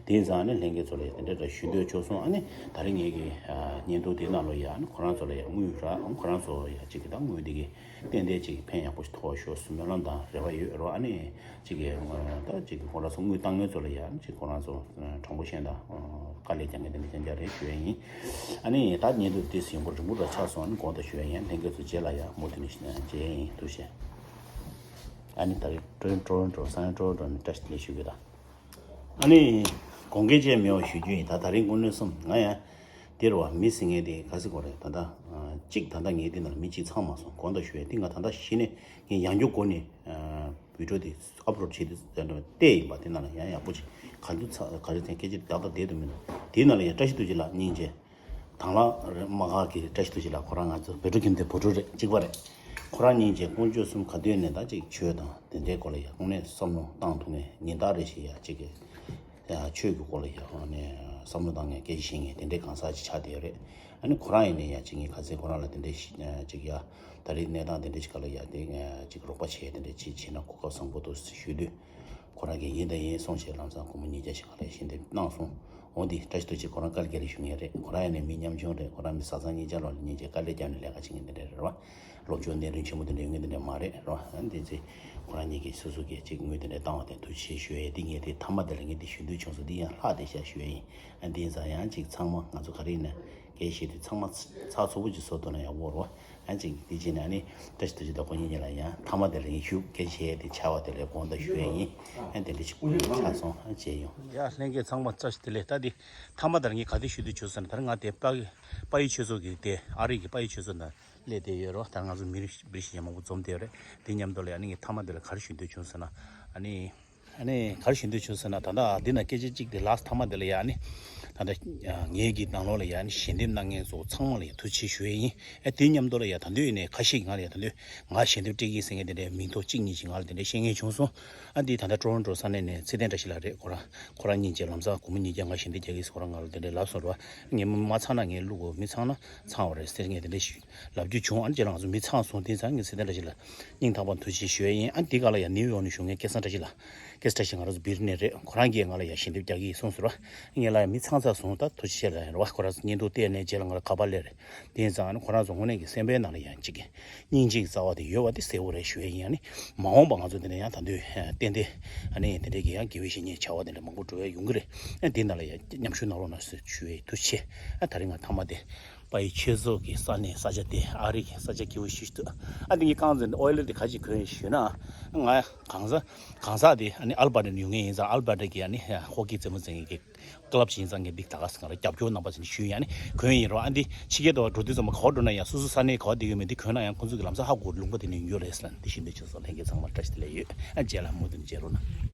དེ་ཡིན་ཙང་ཨ་ནི་ལྷན་རྒྱས་ཚོ་ལ་ཡ་དེ་འདྲས་ད་ཞུ་འདོད་བྱུང་སོང་། ཨ་ནི་ད་རེས་ངེད་ཀྱི་ཨ་བརྙན་ཐུང་དེ་ནང་ལ་ཡ་ཨ་ནི་ཁོ་རང་ཚོ་ལ་ཡ་དངུལ་རག་ཁོ་རང་ཚོ་ཡ་ཅིག་གི་ད་དངུལ་དེ་གི་ཏན་ཏན་ཅིག་ཕན་ཡག་པོ་ཞིག་ཐོགས་ཤོག་སྨོན་ལམ་དང་རེ་བ་ཡོད་རོགས། ཨ་ནི་ཅིག་གི་ད་ཅིག་གི་ཁོ་རང་ཚོ་དངུལ་བཏང་མཁན་ཚོ་ལ་ཡ་ཅིག་ཁོ་རང་ཚོ་དྲང་པོ་བཤད་ན་དཀའ་ལས་རྒྱག་མཁན་དེ་འདྲ་རྐྱང་རྐྱང་རེད་ཞུ་ཡ་ཡིན། ཨ་ནི་ད་བརྙན་ཐུང་དེ་ཡོང་པ་རིང་པོ་འདྲ་ཆགས་སོང་། ཨ་ནི་དགོངས་དག་ཞུ་ཡ་ཡིན། ལྷན་རྒྱས་ཚོ་རྗེས་ལ་ཡ་མུ་མཐུད་ནས་མཇལ་ཡ་ཡིན། ཐུགས་རྗེ་ཆེ། ཨ་ནི་ད་རེས་ཀྲོ་ཀྲོ་རོན་ཀྲོ་སང་ཀྲོ་ཀྲོ་ནས་བཀྲ་ཤིས་བདེ་ལེགས་ཞུ་གི་ད། ཨ་ནི་དགོངས་འགལ་བཅས་མེད་པ་ཞུ་རྒྱུ་ཡིན། ད་ད་རིང་དངོས་གནས་སོང་ང་ཡང་དེ་རུ་བ་མི་ཟེར་མཁན་དེ་ག་ཟེར་དགོས་རེད། ད་ལྟ་གཅིག་ད་ལྟ་ངའི་དེ་ནང་ལ་མི་གཅིག་ཚང་མ་སོང་། དགོངས་དག་ཞུ་ཡ་དེ་ང་ད་ལྟ་གཞི་ནས་ངས་ཡང་བསྐྱར་སྒོ་ནས་བི་ཌི་ཡོ་དེ་ཨབ་ལོཌ་བྱས་ཏེ་བལྟས་ཡིན་པ། དེ་ནང་ལ་ཡང་ཡག་པོ་ཅིག་ག་འདུག་ཚ་ག་རེ་ཚན་སྐད་ཆ་ཏག་ཏག་བསྡད་དུ་མི་འདུག་དེའི་ནང་ལ་ཡང་བཀྲ་ཤིས་རྡོ་རྗེ་ལགས་སྙིང་རྗེ། དང་བླངས་རེད་མ་ག་གི་བཀྲ་ཤིས་རྡོ་རྗེ་ལགས་ཁོ་རང་ང་ཚོ་བོད་ཕྲུག་ཁྱིམ་སྡེ་བུ་ཕྲུག་རེད། གཅིག་པ་རེད། ཁོ་རང་སྙིང་རྗེ། དཀོན་མཆོག་གསུམ་ག་དུས་ནས་ད་ཅིག་ཆོས་དང་དེ་འདྲའི་སྐོར་ལ་ཡ་དངོས་གནས་བསམ་བློ་བཏང་ཐུབ་མཁན་ཉིན་ལྟར་རེ་བཞིན་ཡ་ཅིག་གི་ཡ་ཆོས་ཀྱི་སྐོར་ལ་ཡ་ཨ་ནི་བསམ་བློ་བཏང་མཁན་སྐད་ཆ་བཤད་མཁན་དེ་འདྲའི་གང་ཟག་ཅིག་ཆགས་བསྡད་ཡོད་རེད། ཨ་ནི་ཁོ་རང་ཡིན་ནའི་ཡ་ཅིག་ངས་ག་ཚོད་ཁོ་རང་ལ་དེ་འདྲའི་ཞིག་ཅིག་ཡ་ད་རེས་གནས་སྟངས་དེ་འདྲའི་ཞིག་ག་ལ་ཡ་དེ་ཅིག་རོགས་པ་བྱས་དེ་འདྲའི་ཅིག་བྱས་ན་གོ་སྐབས་བཟང་པོ་འདུག་ཞུས་དུས། ཁོ་རང་གིས་ཡིན་དང་ཡིན་གསུངས་བྱས་ལམ་སང་སྒོར་མོ་ཉིས་བརྒྱ་ཞིག་ག་ལ་ཞལ་འདེབས་གནང་སོང་། འོ་འདི་བཀྲ་ཤིས་རྡོ་རྗེ་ཁོ་རང་དཀའ་ལས་ཁག་ལས་ཞུ་མཁན་རེད། ཁོ་རང་ཡིན་ནའི་མི་ཉམ་ཆུང་རེད། ཁོ་རང་མི་བཟའ་ཚང་གཉིས་ཆ་ལོག་ལ་གཉིས་ཆ་དཀའ་ལས་བརྒྱབ་ནས་ལས་ཀ་བྱེད་མཁན་དེ་འདྲ་རེད་བ། སློབ་སྦྱོང་གནས་རིམ་ཆེན་པོ་དེ་འདྲ་ཡོད་མཁན་དེ་འདྲ་མ་རེད་རོ། ཨ་འདི་ཚེ་ཁོ་རང་གཉིས་ཀྱིས་སོ་སོ་གིས་ཅིག་དངུལ་དེ་འདྲ་བཏང་བ་དེ་ཐུགས་རྗེ་ཆེ་ཞུ་ཡས། འདི་ངས་དེ་མཐའ་མ་དེ་ལ་ངས་འདི་ཞུ་འདོད་བྱུང་སོང་། འདི་ཡང་ལྷག་བསྡད་ཤག་ཞུ་ཡས་ཡིན། ཨ་འདི་ཡིན་ཙང་ཡང་ཅིག་ཚང་མ་ང་ཚོ་ག་རེ་ཡིན་ན་སྐད་བཤད་དུས་ཚང་མ་ཚགས་ཚུད་པོ་ཅིག་བཟོ་ཐུབ་ན་ཡག་པོ་རོ། ཨ་ཅིག་འདི་བྱས་ནས་ཨ་ནི་བཀྲ་ཤིས་རྡོ་རྗེ་དང་ཁོ་གཉིས་གཉིས་ལ་ཡང་མཐའ་མ་དེ་ལ་ངས་ཞུ་སྐད་བཤད་དེ་ཆགས་པ་དེ་ལ་དགོངས་དག་ཞུ་ཡས་ཡིན། ཨ་དེ་འདྲ་ཞིག་ཆགས་སོང་། ཨ་མཇལ་ཡོང་། ཡ་ལྷན་རྒྱས་ཚང་མ་བཀྲ་ཤིས་བདེ་ལེགས། ད་འདི་མཐའ་མ་དེ་ལ་ངས་ག་དེ་ཞུ་འདོད་བྱུང་ཟེར་ན། ད་རེས་ང་དེ་དཔའ་དཔའ་ཡི་ཆོས་ཚོགས་ཀྱི་དེ་ཨ་རི་གི་དཔའ་ཡི་ཆོས་ཚོགས་ནང་སླེབས་བསྡད་ཡོད་རོ། ད་ང་ཚོ་མི་རིགས་མི་རིགས་གཞན་མང་པོ་འཛོམས་བསྡད་ཡོད་རེད། དེ་མཉམ་དུ་ལ་ཨ་ནི་ངས་མཐའ་མ་དེ་ལ་ག་རེ་ཞུ་འདོད་བྱུང་ཟེར་ན། ཨ་ནི་ཨ་ནི་ག་རེ་ཞུ་འདོད་བྱུང་ཟེར་ན། ད་ལྟ་འདི་ན་སྐད་ཆ་གཅིག་དེ་ལཱསི་མཐའ་མ་དེ་ལ་ཡ་ཨ་ནི་ད་ལྟ་ངའི་གི་ནང་ལོགས་ལ་ཡ་ཨ་ནི་ཞལ་འདེབས་གནང་མཁན་ཚོ་ཚང་མ་ལ་ཡ་ཐུགས་རྗེ་ཆེ་ཞུ་ཡས་ཡིན། ཨ་དེ་མཉམ་དུ་ལ་ཡ་ད་འདོད་ཡིན་ནས་ཁ་ཤས་ཀྱིས་ང་ལ་ཡ་ད་འདོད་ང་ཞལ་འདེབས་སྤྲད་ཀྱི་ཟེར་མཁན་དེ་འདྲའི་མིང་ཐོ་གཅིག་གཉིས་ཤིག་ང་ལ་དེ་འདྲའི་བཤད་མཁན་བྱུང་སོང་། ཨ་འདི་ད་ལྟ་ཊོ་རོན་ཊོ་ས་གནས་ནས་ཚེ་བརྟན་བཀྲ་ཤིས་ལགས་རེད། ཁོ་རང་ཁོ་རང་སྙིང་རྗེ། ལམ་སང་སྒོར་མོ་ཉིས་བརྒྱ་ང་ཞལ་འདེབས་རྒྱག་གི་ཟེར་ཁོ་རང་ང་ལ་དེ་འདྲའི་ལབ་སོང་རེད་བ། ངས་མ་ཚང་ན་ངས་བླུག་གོ། མི་ཚང་ན་ཚང་བ་རེད་ཟེར་ངས་དེ་འདྲའི་ཞུ་ལབ་རྒྱུ་བྱུང་། ཨ་ནི་རྗེས་ལ་ང་ཚོ་མི་ཚང་སོང་། དེ་ཙང་ངས་ཚེ་བརྟན་བཀྲ་ཤིས་ལ་སྙིང་ཐག་པ་ནས་ཐུགས་རྗེ་ཆེ་ཞུ་ཡས་ཡིན། ཨ་ནི་དེ་ག་ལ་ཡང་ནིའུ་ཡོག་ནས་བཞུགས་མཁན་སྐལ་བཟང་བཀྲ་ཤིས་ལགས། སྐལ་བཟང་བཀྲ་ཤིས་ང་རང་ཚོ་བི་རི་ནས་རེད། ཁོ་རང་གིས་ང་ལ་ཡང་ཞལ་འདེབས་རྒྱག་གི་ཡིན་གསུངས་སོང་ར། ངས་ལབ་ཡ་མི་ཚང་ཚར་སོང་། ད་ཐུགས་རྗེ་ཆེ་ལབ་ཡ་རེད་བ། ཁོ་རང་ཚོ་བརྙན་ཐུང་བལྟས་ནས་རྗེས་ལ་ང་ལ་དགག་པ་སླེབས་རེད། དེ་ཡིན་ཙང་ཨ་ནི་ཁོ་རང་ཚོ་དངོས་གནས་ཀྱི་སེམས་པའི་ནང་ལ་ཡང་གཅིག་གི་སྙིང་རྗེ་གི་རྩ་བ་དེ་ཡོད་པ་དེ་གསལ་པོ་རེད་ཞུ་ཡས་ཡིན། ཨ་ནི་མ་འོངས་པ་ང་ཚོ་དེ་འདྲ་ཡང་ད་དུང་ཏན་ཏན་ཨ་ནི་དེ་འདྲའི་གི་ཡང་དགེ་བའི་བཤེས་གཉེན་བྱ་བ་དེ་འདྲ་མང་པོ་འགྲོ་ཡ་ཡོང་གི་རེད། ཨ་དེ་ནང་ལ་ཡང་མཉམ་ཞུགས་གནང་རོགས་གནང་ཞུ་ཡས་ཐུགས་རྗེ་ཆེ། ཨ་ད་རིང་ང་མཐའ་མ་དེ་དཔའ་ཡི་ཆོས་ཚོགས་ཀྱི་ས་གནས་ས་ཆ་དེ་ཨ་རི་གི་ས་ཆ་སྐྱིད་པོ་ཞིག་ཏུ། ཨ་དེ་ངས་རྐང་འཛིན་ཨོ་ཡེ་ལེ་དེ་ག་ཅིག་གོན་ཞུས་ན། ང་གང་ཟག་གང་ཟག་དེ་ཨ་ནི་ཨལ་བྷར་ཊ་ནས་ཡོང་མཁན་ཡིན་ཙང་། ཨལ་བྷར་ཊ་གི་ཨ་ནི་ཧོ་ཀི་རྩེད་མོ་རྩེ་མཁན་གྱི་ཀི་ལབ་ཅིག་ཡིན་ཙང་། ངས་འདི་ད་ག་སེ་ང་ལ་རྒྱབ་སྐྱོར་གནང་པ་ཟེར་ནས་ཞུས་ཡ། ཨ་ནི་གོན་ཡིན་རོགས། ཨ་འདི་ཕྱི་རྒྱལ་དུ་འགྲོ་དུས་ཙམ་པ་ག་པར་འགྲོ་ན་ཡང་སོ་སོ་ས་གནས་ག་པར་བསྡད་ཡོད་མེད་འདི་གོན་ན་ཡང་ཁོང་ཚོ་གི་ལམ་སང་ཧ་གོ། ལུང་པ་དེ་ནས་ཡོང་རྒྱུ་རེད་ཟེར་ལབ་ནས་འདི་ཞུ་འདོད་བྱུང་སོང་། ལྷན་རྒྱས་ཚང་མར་བཀྲ་ཤིས་བདེ་ལེགས་ཡོད། ཨ་རྗེས་ལ་མུ་མཐུད་ནས་མཇལ་རོགས་གནང་།